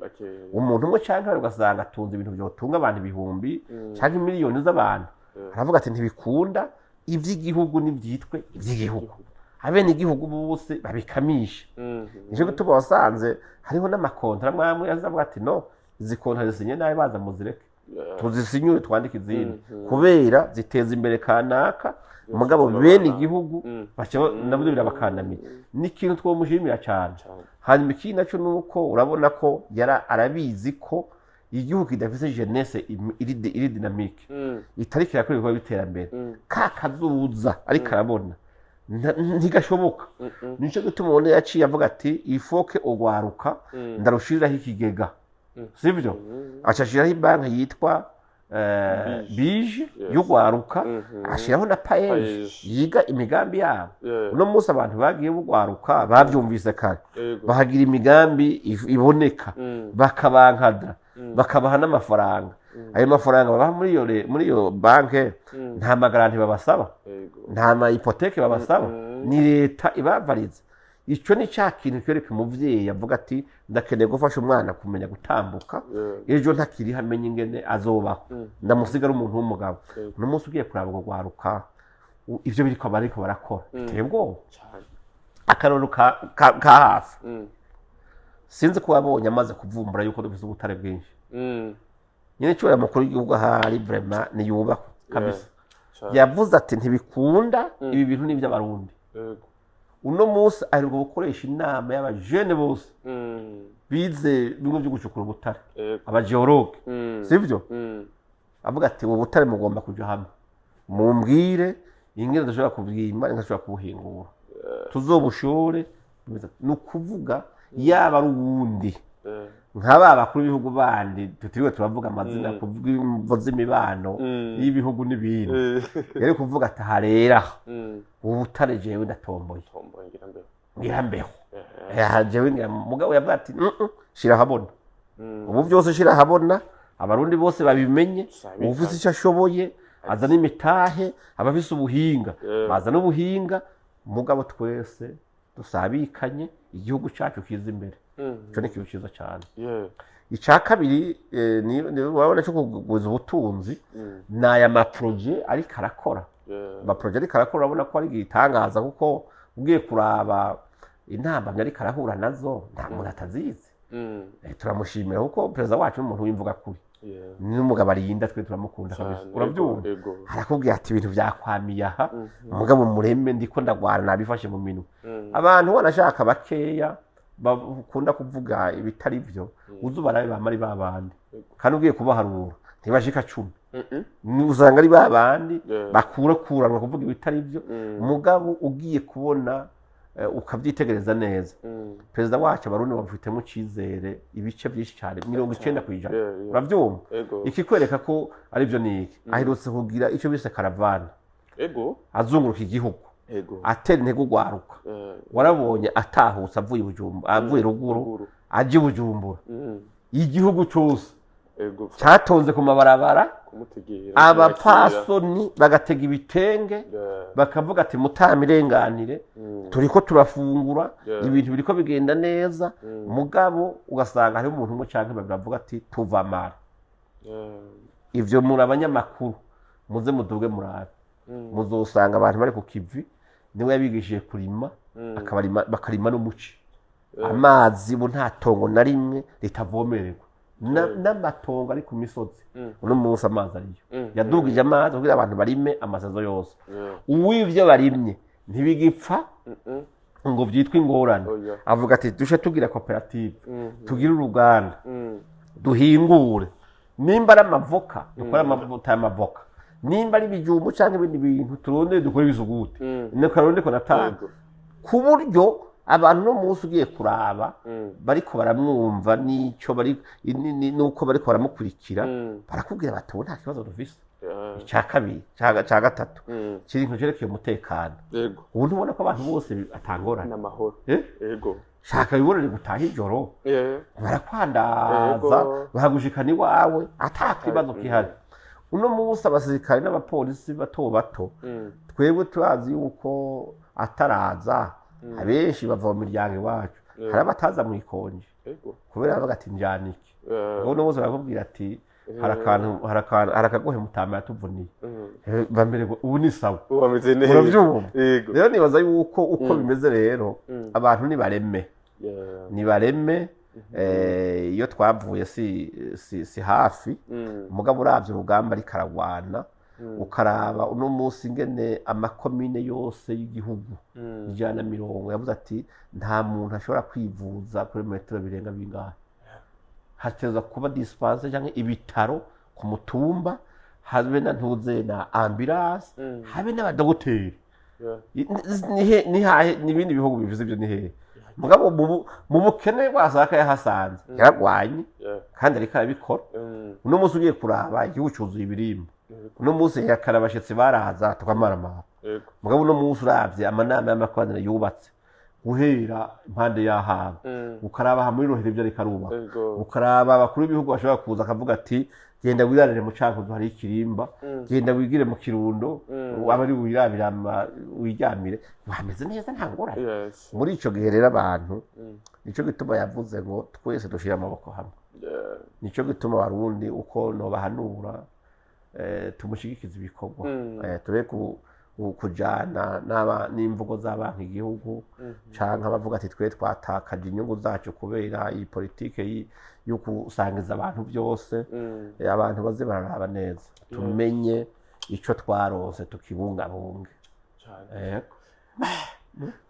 Umuntu umwe canke babiri ugasanga atunze ibintu vyotunga abantu ibihumbi canke miliyoni z'abantu. Aravuga ati ntibikunda, ivy'igihugu nivyitwe ivy'igihugu, abenegihugu bose babikamishe. Nico gituma wasanze hariho n'amakontara amwe amwe azavuga ati no, izi kontara zisinye nabi, baza muzireke, tuzisinyure twandike izindi, kubera ziteza imbere kanaka, mugabo bene igihugu baca nabyo birabakandamiye. Ni ikintu twomushimira cyane. Hanyuma ikindi nacyo ni uko urabona ko yara arabizi ko igihugu kidafise jeunesse iri dynamique, itariko irakora ibikorwa by'iterambere, ka kazuza ariko arabona ntigashoboka. Nico gituma ubona yaciye avuga ati ifoke ugwaruka ndarushiriraho ikigega, sibyo? Aca ashiraho ibanki yitwa BIJE y'ugwaruka, ashiraho na PAEEJ PAEEJ. yiga imigambi yabo. Uno munsi abantu bagiye bugwaruka bavyumvise kare, bahagira imigambi iboneka, bakabankadra, bakabaha n'amafaranga. Ayo mafaranga babaha muri iyo banke, nta ma garanties babasaba, nta ma hypothèques babasaba, ni leta ibavariza. Icyo ni cya kintu cyereka umuvyeyi avuga ati ndakeneye gufasha umwana kumenya gutambuka, ejo ntakiriho amenye ingene azobaho, ndamusiga ari umuntu w'umugabo. Uno munsi ugiye kuraba urwo rwaruka, ivyo biriko bariko barakora biteye ubwoba. Akarorero ka hafi, sinzi ko wabonye amaze kuvumbura yuko dufise ubutare bwinshi. Nyine cyubahiro mukuru w'igihugu ahari vraiment niyubahwe kabisa. Yavuze ati ntibikunda, ibi bintu ni iby'Abarundi. Uno munsi aheruka gukoresha inama y'abajene bose bize bimwe byo gucukura ubutare, aba géologues, sivyo? Avuga ati ubu butare mugomba kuja hamwe, mumbwire ingene dushobora kubwimba, ingene dushobora kubuhingura, tuzobushore. Ni ukuvuga yaba ari uwundi nka ba bakuru b'ibihugu bandi tutiriwe turavuga amazina, kuvuga imvo z'imibano y'ibihugu n'ibindi, yari kuvuga ati aha rero ubu butare jewe ndatomboye. Tomboye ngira mbeho. Ngira mbeho. Jewe ngira. Mugabo yavuga ati "Mm, mm, shira ahabona ubu byose, shira ahabona, Abarundi bose babimenye." Sabika. Uwufise icyo ashoboye azana imitahe, abafise ubuhinga bazana ubuhinga, mugabo twese dusabikanye, igihugu cyacu kiza imbere. Icyo ni ikintu cyiza cyane. Icya kabiri, urabona cyo kugwiza ubutunzi, ni aya ma projets ariko arakora. Ama projets ariko arakora, urabona ko ari igitangaza, kuko ugiye kuraba intambamyi ariko arahura nazo, nta muntu atazizi. Turamushimira kuko perezida wacu ni umuntu w'imvuga kuri, n'umugabo arinda, twe turamukunda kabisa. Urabyumva? Ego. Arakubwira ati ibintu byakwamiye aha, mugabo mureme ndiko ndagwana, nabifashe mu minwe. Abantu wanashaka bakeya bakunda kuvuga ibitari byo, uzi ubarabe bama ari babandi, kandi ugiye kubaharura ntibashika 10. Usanga ari babandi bakurakuranwa kuvuga ibitari byo. Mugabo ugiye kubona, ukabyitegereza neza, perezida wacu Abarundi bamufitemo icyizere ibice byinshi cyane, 90%. Urabyumva? Ego. Ikikwereka ko aribyo ni iki: aherutse kugira icyo bise caravane, azunguruka igihugu, atera intege ugwaruka. Warabonye atahutse avuye i Bujumbura, avuye ruguru, Ruguru. aje i Bujumbura, igihugu cyose cyatonze ku mabarabara, Kumutegera. abapfasoni bagatega ibitenge, bakavuga ati mutamirenganire, turiko turafungura, ibintu biriko bigenda neza. Mugabo ugasanga hariho umuntu umwe canke babiri bavuga ati tuva mara. Ivyo muri abanyamakuru muze muduge murabe, muzosanga abantu bari ku kivi. Niwe yabigishije kurima, akabarima, bakarima n'umuci, amazi ubu nta tongo na rimwe ritavomererwa. N'amatongo ari ku misozi, uno munsi amazi ariyo. Yadugije amazi kugira abantu barime amasaison yose. Uw'ivyo barimye ntibigipfa ngo vyitwe ingorane. Oya. Avuga ati dushe tugira koperative, tugire uruganda, duhingure. Nimba ari amavoka, dukore amavuta y'amavoka. Nimba ari ibijumbu cyangwa ibindi bintu, turondere dukore ibisuguti. Niko ndiko natanga. Ku buryo abantu no munsi ugiye kuraba, bariko baramwumva n'icyo bari n'uko bariko baramukurikira, barakubwira bati ubu nta kibazo dufise. Icya kabiri, icya gatatu, kiri nka cerekeye umutekano. Ubu ntubona ko abantu bose atangorane? N'amahoro. Eh? Yego. Shaka wibonere gutaha ijoro, barakwandaza, bakagushikana iwawe ata kibazo gihari. Uno munsi abasirikare n'abapolisi bato bato, twebwe turazi yuko ataraza, abenshi bava mu miryango iwacu. Hari abataza mu ikonje kubera bavuga ati njyanike. Ubwo uno munsi barakubwira ati hari akantu, hari akagohe mutama yatuvuniye. Bamererwa ubu ni sawa. Ubu bameze neza. Urabyumva? Yego. Rero nibaza yuko uko bimeze rero, abantu nibareme, nibareme. Iyo twavuye si hafi. Mugabo uravye urugamba ariko aragwana, ukaraba uno munsi ingene amakomine yose y'igihugu 120, yavuze ati nta muntu ashobora kwivuza kuri metero birenga bingahe, hateza kuba dispensaire cyangwa ibitaro ku mutumba, habe na ntuze na ambulance, habe n'abadogoteri. Nihahe n'ibindi bihugu bivuze ibyo? Ni hehe? Mugabo mu bukene wasanga yahasanze yaragwanye, kandi ariko arabikora. Uno munsi ugiye kuraba, igihugu cyuzuye ibirimba. Uno munsi yakara abashitsi baraza tukamaramara. Mugabo uno munsi uravye amanama y'amakoraniro yubatse guhera impande y'ahaba, ukaraba aha muri Rohero ibyo ariko arubaka, ukaraba abakuru b'ibihugu bashobora kuza akavuga ati genda wirarire mu Cankuzo hari ikirimba, genda wigire mu Kirundo, waba ari wirabira wiryamire wameze neza, nta ngorane. Muri ico gihe rero abantu, nico gituma yavuze ngo twese dushire amaboko hamwe. Nico gituma Abarundi uko nobahanura, tumushigikize ibikorwa. Tureke kujana n'imvugo z'abantu igihugu, canke abavuga ati twe twatakaje inyungu zacu kubera iyi politike yo gusangiza abantu byose. Abantu baze bararaba neza, tumenye ico twaronse tukibungabunge. Cane. Yego.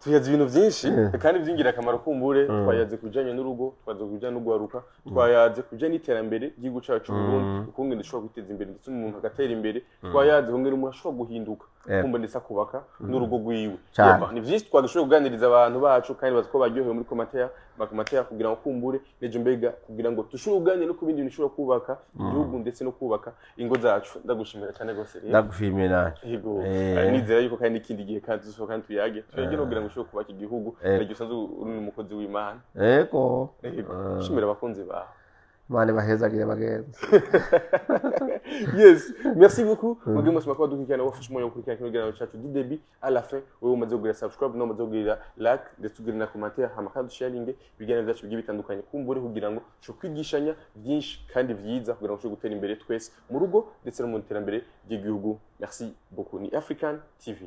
Tuyaze ibintu byinshi kandi by'ingirakamaro. Kumbure twayaze ku bijyanye n'urugo, twayaze ku bijyanye no guharuka, twayaze ku bijyanye n'iterambere ry'igihugu cyacu Burundi, ukungene dushobora kwiteza imbere ndetse umuntu agatera imbere, twayaze ukungene umuntu ashobora guhinduka, kumva ndetse akubaka n'urugo rwiwe. Cane. Yeva, ni byinshi twagashoboye kuganiriza abantu bacu, kandi bazi ko baryohewe muri commentaire bakomatera, kugira ngo kumbure n'ejo mbega kugira ngo dushobore kuganira no ku bindi bintu bishobora kubaka igihugu ndetse no kubaka ingo zacu. Ndagushimira cyane rwose rero. Ndagushimiye nanje. Yego. Nizera yuko kandi n'ikindi gihe kandi tuzosohoka kandi tuyage no kugira ngo ushobore kubaka igihugu, nagiye usanzwe uri n'umukozi w'Imana. Yego. Yego. Shimira abakunzi bawe. Imana ibahezagire, bagenzi. Yes, merci beaucoup. Mwebwe mwese mwakaba dukurikirana, wafashe umwanya wo gukurikirana kino kiganiro cyacu du début à la fin, wewe umaze kugira subscribe no umaze kugira like ndetse ugira na commentaire, hama kandi usharinge ibiganiro byacu bigiye bitandukanye, kumbure kugira ngo dushobore kwigishanya byinshi kandi byiza, kugira ngo dushobore gutera imbere twese mu rugo ndetse no mu iterambere ry'igihugu. Merci beaucoup. Ni African TV.